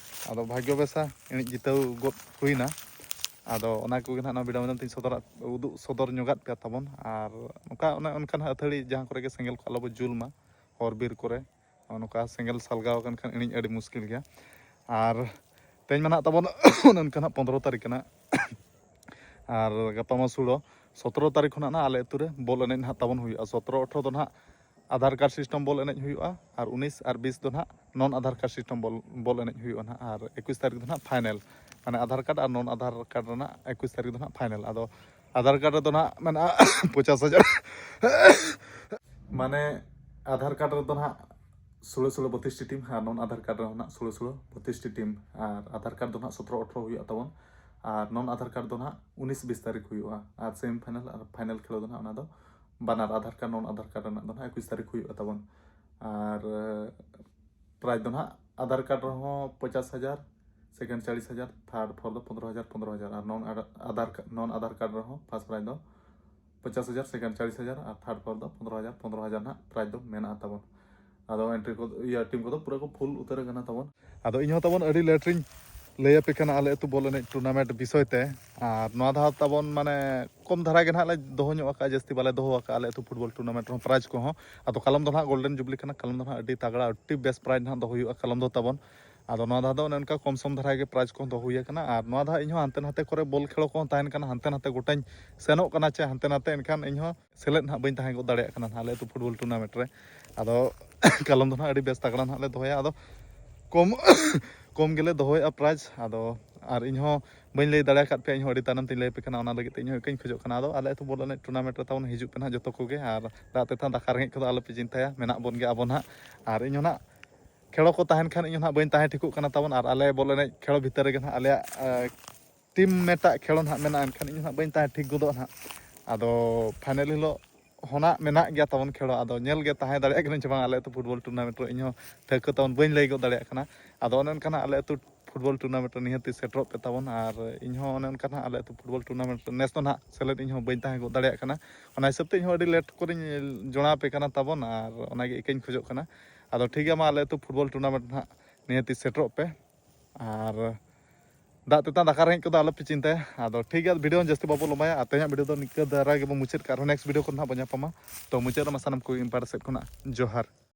ᱟᱫᱚ ᱵᱷᱟᱜᱽᱭᱚ ᱵᱮᱥᱟ ᱮᱱᱮᱡ ᱡᱤᱛᱟᱹᱣ ᱜᱚᱫ ᱦᱩᱭᱱᱟ᱾ ᱟᱫᱚ ᱚᱱᱟ ᱠᱚᱜᱮ ᱱᱟᱦᱟᱜ ᱱᱚᱣᱟ video ᱢᱟᱫᱽᱫᱷᱚᱢ ᱛᱮᱧ ᱥᱚᱫᱚᱨᱟᱜ, ᱩᱫᱩᱜ ᱥᱚᱫᱚᱨ ᱧᱚᱜᱟᱫ ᱯᱮᱭᱟ ᱛᱟᱵᱚᱱ᱾ ᱟᱨ ᱱᱚᱝᱠᱟ ᱚᱱᱮ ᱚᱱᱠᱟ ᱱᱟᱦᱟᱜ ᱟᱹᱛᱷᱟᱹᱲᱤ ᱡᱟᱦᱟᱸ ᱠᱚᱨᱮ ᱜᱮ ᱥᱮᱸᱜᱮᱞ ᱠᱚ ᱟᱞᱚ ᱵᱚ ᱡᱩᱞ ᱢᱟ ᱦᱚᱨ ᱵᱤᱨ ᱠᱚᱨᱮ᱾ ᱱᱚᱜᱼᱚ ᱱᱚᱝᱠᱟ ᱥᱮᱸᱜᱮᱞ ᱥᱟᱞᱜᱟᱣ ᱟᱠᱟᱱ ᱠᱷᱟᱱ ᱤᱬᱤᱡ ᱟᱹᱰᱤ ᱢᱩᱥᱠᱤᱞ ᱜᱮᱭᱟ᱾ ᱟᱨ ᱛᱮᱦᱮᱧ ᱢᱟ ᱱᱟᱦᱟᱜ ᱛᱟᱵᱚᱱ ᱚᱱᱮ ᱚᱱᱠᱟ ᱱᱟᱦᱟᱜ ᱯᱚᱱᱫᱽᱨᱚ ᱛᱟᱹᱨᱤᱠᱷ ᱠᱟᱱᱟ᱾ ᱟᱨ ᱜᱟᱯᱟ ᱢᱟ ᱥᱳᱲᱚ, ᱥᱚᱛᱨᱚ ᱛᱟᱹᱨᱤᱠᱷ ᱠᱷᱚᱱᱟᱜ ᱱᱟᱦᱟᱜ ᱟᱞᱮ ᱟᱹᱛᱩ ᱨᱮ ᱵᱚᱞ ᱮᱱᱮᱡ ᱱᱟᱦᱟᱜ ᱛᱟᱵᱚᱱ ᱦᱩᱭᱩᱜᱼᱟ᱾ ᱥᱚᱛᱨᱚ ᱟᱴᱷᱨᱚ ᱫᱚ ᱱᱟᱦᱟᱜ ᱟᱫᱷᱟᱨ ᱠᱟᱨᱰ system ᱵᱚᱞ ᱮᱱᱮᱡ ᱦᱩᱭᱩᱜᱼᱟ, ᱟᱨ ᱩᱱᱤᱥ ᱟᱨ ᱵᱤᱥ ᱫᱚ ᱱᱟᱦᱟᱜ non ᱟᱫᱷᱟᱨ ᱠᱟᱨᱰ system ᱵᱚᱞ, ᱵᱚᱞ ᱮᱱᱮᱡ ᱦᱩᱭᱩᱜᱼᱟ ᱱᱟᱦᱟᱜ, ᱟᱨ ᱮᱠᱩᱥ ᱛᱟᱹᱨᱤᱠᱷ ᱫᱚ ᱱᱟᱦᱟᱜ final, ᱢᱟᱱᱮ ᱟᱫᱷᱟᱨ ᱠᱟᱨᱰ ᱟᱨ non ᱟᱫᱷᱟᱨ ᱠᱟᱨᱰ ᱨᱮᱱᱟᱜ ᱮᱠᱩᱥ ᱛᱟᱹᱨᱤᱠᱷ ᱫᱚ ᱱᱟᱦᱟᱜ final᱾ ᱟᱫᱚ ᱟᱫᱷᱟᱨ ᱠᱟᱨᱰ ᱨᱮᱫᱚ ᱱᱟᱦᱟᱜ ᱢᱮᱱᱟᱜᱼᱟ ᱯᱚᱧᱪᱟᱥ ᱦᱟᱡᱟᱨ, ᱢᱟᱱᱮ ᱟᱫᱷᱟᱨ ᱠᱟᱨᱰ ᱨᱮᱫᱚ ᱱᱟᱦᱟᱜ ᱥᱳᱲᱳ ᱥᱳᱲᱳ ᱵᱚᱛᱤᱥᱴᱤ ᱴᱤᱢ ᱟᱨ non ᱟᱫᱷᱟᱨ ᱠᱟᱨᱰ ᱨᱮᱦᱚᱸ ᱱᱟᱦᱟᱜ ᱥᱳᱲᱳ ᱥᱳᱲᱳ ᱵᱚᱛᱤᱥᱴᱤ ᱴᱤᱢ, ᱟᱨ ᱟᱫᱷᱟᱨ ᱠᱟᱨᱰ ᱫᱚ ᱱᱟᱦᱟᱜ ᱥᱚᱛᱨᱚ ᱟᱴᱷᱨᱚ ᱦᱩᱭᱩᱜᱼᱟ ᱛᱟᱵᱚᱱ, ᱟᱨ non ᱟᱫᱷᱟᱨ ᱠᱟᱨᱰ ᱫᱚ ᱱᱟᱦᱟᱜ ᱩᱱᱤᱥ ᱵᱤᱥ ᱛᱟᱹᱨᱤᱠᱷ ᱦᱩᱭᱩᱜᱼᱟ, ᱟᱨ semi final ᱟᱨ final ᱠᱷᱮᱞᱳ ᱫᱚ ᱱᱟᱦᱟᱜ ᱚᱱᱟ ᱫᱚ ᱵᱟᱱᱟᱨ Aadhaar card non Aadhaar card ᱨᱮᱱᱟᱜ ᱫᱚ ᱱᱟᱦᱟᱜ ᱮᱠᱩᱥ ᱛᱟᱹᱨᱤᱠᱷ ᱦᱩᱭᱩᱜᱼᱟ ᱛᱟᱵᱚᱱ᱾ ᱟᱨ ᱯᱨᱟᱭᱤᱡᱽ ᱫᱚ ᱱᱟᱦᱟᱜ ᱟᱫᱷᱟᱨ ᱠᱟᱨᱰ ᱨᱮᱦᱚᱸ ᱯᱚᱧᱪᱟᱥ ᱦᱟᱡᱟᱨ, second ᱪᱟᱞᱤᱥ ᱦᱟᱡᱟᱨ, third fourth ᱫᱚ ᱯᱚᱱᱫᱽᱨᱚ ᱦᱟᱡᱟᱨ, ᱯᱚᱱᱫᱽᱨᱚ ᱦᱟᱡᱟᱨ, ᱟᱨ non Aadhaar, non Aadhaar card ᱨᱮᱦᱚᱸ first prize ᱫᱚ ᱯᱚᱧᱪᱟᱥ ᱦᱟᱡᱟᱨ, ᱥᱮᱠᱮᱱᱰ ᱪᱟᱞᱤᱥ ᱦᱟᱡᱟᱨ ᱟᱨ ᱛᱷᱟᱨᱰ ᱯᱟᱣᱟᱨ ᱫᱚ ᱯᱚᱱᱫᱽᱨᱚ ᱦᱟᱡᱟᱨ, ᱯᱚᱱᱫᱽᱨᱚ ᱦᱟᱡᱟᱨ ᱱᱟᱦᱟᱜ ᱯᱨᱟᱭᱤᱡᱽ ᱫᱚ ᱢᱮᱱᱟᱜᱼᱟ ᱛᱟᱵᱚᱱ᱾ ᱟᱫᱚ ᱮᱱᱴᱨᱤ ᱠᱚ, ᱤᱭᱟᱹ, ᱴᱤᱢ ᱠᱚᱫᱚ ᱯᱩᱨᱟᱹ ᱠᱚ ᱯᱷᱩᱞ ᱩᱛᱟᱹᱨ ᱟᱠᱟᱱᱟ ᱛᱟᱵᱚᱱ᱾ ᱟᱫᱚ ᱤᱧ ᱦᱚᱸ ᱛᱟᱵᱚᱱ ᱟᱹᱰᱤ ᱞᱮᱴ ᱨᱤᱧ ᱞᱟᱹᱭ ᱟᱯᱮ ᱠᱟᱱᱟ ᱟᱞᱮ ᱟᱹᱛᱩ ᱵᱚᱞ ᱮᱱᱮᱡ ᱴᱩᱨᱱᱟᱢᱮᱱᱴ ᱵᱤᱥᱚᱭ ᱛᱮ᱾ ᱟᱨ ᱱᱚᱣᱟ ᱫᱷᱟᱣ ᱛᱟᱵᱚᱱ ᱢᱟᱱᱮ ᱠᱚᱢ ᱫᱷᱟᱨᱟ ᱜᱮ ᱱᱟᱦᱟᱜ ᱞᱮ ᱫᱚᱦᱚ ᱧᱚᱜ ᱟᱠᱟᱫᱼᱟ, ᱡᱟᱹᱥᱛᱤ ᱵᱟᱞᱮ ᱫᱚᱦᱚ ᱟᱠᱟᱫᱼᱟ ᱟᱞᱮ ᱟᱹᱛᱩ ᱯᱷᱩᱴᱵᱚᱞ ᱴᱩᱨᱱᱟᱢᱮᱱᱴ ᱨᱮᱦᱚᱸ ᱯᱨᱟᱭᱤᱡᱽ ᱠᱚᱦᱚᱸ᱾ ᱟᱫᱚ ᱠᱟᱞᱚᱢ ᱫᱚ ᱱᱟᱦᱟᱜ ᱜᱳᱞᱰᱮᱱ ᱡᱩᱵᱽᱞᱤ ᱠᱟᱱᱟ, ᱠᱟᱞᱚᱢ ᱫᱚ ᱱᱟᱦᱟᱜ ᱟᱹᱰᱤ ᱛᱟᱜᱲᱟ, ᱟᱹᱰᱤ ᱵᱮᱥ ᱯᱨᱟᱭᱤᱡᱽ ᱱᱟᱦᱟᱜ ᱫᱚᱦᱚ ᱦᱩᱭᱩᱜᱼᱟ ᱠᱟᱞᱚᱢ ᱫᱚ ᱛᱟᱵᱚᱱ᱾ ᱟᱫᱚ ᱱᱚᱣᱟ ᱫᱷᱟᱣ ᱫᱚ ᱚᱱᱮ ᱚᱱᱠᱟ ᱠᱚᱢ ᱥᱚᱢ ᱫᱷᱟᱨᱟ ᱜᱮ ᱯᱨᱟᱭᱤᱡᱽ ᱠᱚᱦᱚᱸ ᱫᱚᱦᱚ ᱦᱩᱭ ᱟᱠᱟᱱᱟ᱾ ᱟᱨ ᱱᱚᱣᱟ ᱫᱷᱟᱣ ᱤᱧᱦᱚᱸ ᱦᱟᱱᱛᱮ ᱱᱟᱛᱮ ᱠᱚᱨᱮ ᱵᱚᱞ ᱠᱷᱮᱞ ᱠᱚᱦᱚᱸ ᱛᱟᱦᱮᱱ ᱠᱟᱱᱟ, ᱦᱟᱱᱛᱮ ᱱᱟᱛᱮ ᱜᱚᱴᱟᱧ ᱥᱮᱱᱚᱜ ᱠᱟᱱᱟ ᱪᱮ ᱦᱟᱱᱛᱮ ᱱᱟᱛᱮ, ᱮᱱᱠᱷᱟᱱ ᱤᱧᱦᱚᱸ ᱥᱮᱞᱮᱫ ᱱᱟᱦᱟᱜ ᱵᱟᱹᱧ ᱛᱟᱦᱮᱸ ᱜᱚᱫ ᱫᱟᱲᱮᱭᱟᱜ ᱠᱟᱱᱟ ᱱᱟᱦᱟᱜ ᱟᱞᱮ ᱟᱹᱛᱩ ᱯᱷᱩᱴᱵᱚᱞ ᱴᱩᱨᱱᱟᱢᱮᱱᱴ ᱨᱮ᱾ ᱟᱫᱚ ᱠᱟᱞᱚᱢ ᱫᱚ ᱱᱟᱦᱟᱜ ᱟᱹᱰᱤ ᱵᱮᱥ ᱛᱟᱜᱲᱟ ᱱᱟᱦᱟᱜ ᱞᱮ ᱫᱚᱦᱚᱭᱟ᱾ ᱟᱫᱚ ᱠᱚᱢ ᱠᱚᱢ ᱜᱮᱞᱮ ᱫᱚᱦᱚᱭᱮᱫᱼᱟ ᱯᱨᱟᱭᱤᱡᱽ᱾ ᱟᱫᱚ ᱟᱨ ᱤᱧᱦᱚᱸ ᱵᱟᱹᱧ ᱞᱟᱹᱭ ᱫᱟᱲᱮ ᱟᱠᱟᱫ ᱯᱮᱭᱟ, ᱤᱧᱦᱚᱸ ᱟᱹᱰᱤ ᱛᱟᱭᱱᱚᱢ ᱛᱤᱧ ᱞᱟᱹᱭ ᱟᱯᱮ ᱠᱟᱱᱟ, ᱚᱱᱟ ᱞᱟᱹᱜᱤᱫ ᱛᱮ ᱤᱧᱦᱚᱸ ᱤᱠᱟᱹᱧ ᱠᱷᱚᱡᱚᱜ ᱠᱟᱱᱟ᱾ ᱟᱫᱚ ᱟᱞᱮ ᱟᱹᱛᱩ ᱵᱚᱞ ᱮᱱᱮᱡ ᱴᱩᱨᱱᱟᱢᱮᱱᱴ ᱨᱮ ᱛᱟᱵᱚᱱ ᱦᱤᱡᱩᱜ ᱯᱮ ᱱᱟᱦᱟᱜ ᱡᱚᱛᱚ ᱠᱚᱜᱮ, ᱟᱨ ᱫᱟᱜ ᱛᱮᱛᱟᱝ ᱫᱟᱠᱟ ᱨᱮᱸᱜᱮᱡ ᱠᱚᱫᱚ ᱟᱞᱚᱯᱮ ᱪᱤᱱᱛᱟᱹᱭᱟ, ᱢᱮᱱᱟᱜ ᱵᱚᱱ ᱜᱮᱭᱟ ᱟᱵᱚ ᱱᱟᱦᱟᱜ᱾ ᱟᱨ ᱤᱧᱦᱚᱸ ᱱᱟᱦᱟᱜ ᱠᱷᱮᱞᱳ ᱠᱚ ᱛᱟᱦᱮᱱ ᱠᱷᱟᱱ ᱤᱧ ᱦᱚᱸ ᱱᱟᱦᱟᱜ ᱵᱟᱹᱧ ᱛᱟᱦᱮᱸ ᱴᱷᱤᱠᱚᱜ ᱠᱟᱱᱟ ᱛᱟᱵᱚᱱ, ᱟᱨ ᱟᱞᱮ ᱵᱚᱞ ᱮᱱᱮᱡ ᱠᱷᱮᱞᱳ ᱵᱷᱤᱛᱟᱹᱨ ᱨᱮᱜᱮ ᱱᱟᱦᱟᱜ ᱟᱞᱮᱭᱟᱜ ᱴᱤᱢ ᱢᱮᱴᱟᱜ ᱠᱷᱮᱞᱳ ᱱᱟᱦᱟᱜ ᱢᱮᱱᱟᱜᱼᱟ, ᱮᱱᱠᱷᱟᱱ ᱤᱧ ᱦᱚᱸ ᱱᱟᱦᱟᱜ ᱵᱟᱹᱧ ᱛᱟᱦᱮᱸ ᱴᱷᱤᱠ ᱜᱚᱫᱚᱜᱼᱟ ᱱᱟᱦᱟᱜ᱾ ᱟᱫᱚ ᱯᱷᱟᱭᱱᱮᱞ ᱦᱤᱞᱳᱜ ᱦᱚᱸ ᱱᱟᱦᱟᱜ ᱢᱮᱱᱟᱜ ᱜᱮᱭᱟ ᱛᱟᱵᱚᱱ ᱠᱷᱮᱞᱳ, ᱟᱫᱚ ᱧᱮᱞ ᱜᱮ ᱛᱟᱦᱮᱸ ᱫᱟᱲᱮᱭᱟᱜ ᱠᱟᱹᱱᱟᱹᱧ ᱪᱮ ᱵᱟᱝ ᱟᱞᱮ ᱟᱹᱛᱩ ᱯᱷᱩᱴᱵᱚᱞ ᱴᱩᱨᱱᱟᱢᱮᱱᱴ ᱨᱮ, ᱤᱧ ᱦᱚᱸ ᱴᱷᱟᱹᱣᱠᱟᱹ ᱛᱟᱵᱚᱱ ᱵᱟᱹᱧ ᱞᱟᱹᱭ ᱜᱚᱫ ᱫᱟᱲᱮᱭᱟᱜ ᱠᱟᱱᱟ᱾ ᱟᱫᱚ ᱚᱱᱮ ᱚᱱᱠᱟ ᱱᱟᱦᱟᱜ ᱟᱞᱮ ᱟᱹᱛᱩ ᱯᱷᱩᱴᱵᱚᱞ ᱴᱩᱨᱱᱟᱢᱮᱱᱴ ᱨᱮ ᱱᱤᱦᱟᱹᱛᱤ ᱥᱮᱴᱮᱨᱚᱜ ᱯᱮ ᱛᱟᱵᱚᱱ, ᱟᱨ ᱤᱧ ᱦᱚᱸ ᱚᱱᱮ ᱚᱱᱠᱟ ᱱᱟᱦᱟᱜ ᱟᱞᱮ ᱟᱹᱛᱩ ᱯᱷᱩᱴᱵᱚᱞ ᱴᱩᱨᱱᱟᱢᱮᱱᱴ ᱨᱮ ᱱᱮᱥ ᱫᱚ ᱱᱟᱦᱟᱜ ᱥᱮᱞᱮᱫ ᱤᱧ ᱦᱚᱸ ᱵᱟᱹᱧ ᱛᱟᱦᱮᱸ ᱜᱚᱫ ᱫᱟᱲᱮᱭᱟᱜ ᱠᱟᱱᱟ᱾ ᱚᱱᱟ ᱦᱤᱥᱟᱹᱵ ᱛᱮ ᱤᱧ ᱦᱚᱸ ᱟᱹᱰᱤ ᱞᱮᱴ ᱠᱚᱨᱮᱧ ᱡᱚᱲᱟᱣ ᱟᱯᱮ ᱠᱟᱱᱟ ᱛᱟᱵᱚᱱ, ᱟᱨ ᱚᱱᱟᱜᱮ ᱤᱠᱟᱹᱧ ᱠᱷᱚᱡᱚᱜ ᱠᱟᱱᱟ᱾ ᱟᱫᱚ ᱴᱷᱤᱠ ᱜᱮᱭᱟ, ᱢᱟ ᱟᱞᱮ ᱟᱹᱛᱩ ᱯᱷᱩᱴᱵᱚᱞ ᱴᱩᱨᱱᱟᱢᱮᱱᱴ ᱱᱟᱦᱟᱜ ᱱᱤᱦᱟᱹᱛᱤ ᱥᱮᱴᱮᱨᱚᱜ ᱯᱮ᱾ ᱟᱨ ᱫᱟᱜ ᱛᱮᱛᱟᱝ ᱫᱟᱠᱟ ᱨᱮᱸᱜᱮᱡ ᱠᱚᱫᱚ ᱟᱞᱚᱯᱮ ᱪᱤᱱᱛᱟᱹᱭᱟ᱾ ᱟᱫᱚ ᱴᱷᱤᱠ ᱜᱮᱭᱟ, ᱵᱷᱤᱰᱤᱭᱳ ᱡᱟᱹᱥᱛᱤ ᱵᱟᱵᱚ ᱞᱚᱢᱵᱟᱭᱟ, ᱟᱨ ᱛᱮᱦᱮᱧᱟᱜ ᱵᱷᱤᱰᱤᱭᱳ ᱫᱚ ᱱᱤᱝᱠᱟᱹ ᱫᱷᱟᱨᱟ ᱜᱮᱵᱚ ᱢᱩᱪᱟᱹᱫ ᱠᱟᱜᱼᱟ᱾ ᱟᱨᱦᱚᱸ ᱱᱮᱠᱥᱴ ᱵᱷᱤᱰᱤᱭᱳ ᱠᱚᱨᱮ ᱱᱟᱦᱟᱜ ᱵᱚᱱ ᱧᱟᱯᱟᱢᱟ᱾ ᱛᱚ ᱢᱩᱪᱟᱹᱫ ᱨᱮᱢᱟ ᱥᱟᱱᱟᱢ ᱠᱚ ᱤᱧ ᱯᱟᱦᱴᱟ ᱥᱮᱫ ᱠᱷᱚᱱᱟᱜ ᱡᱚᱦᱟᱨ᱾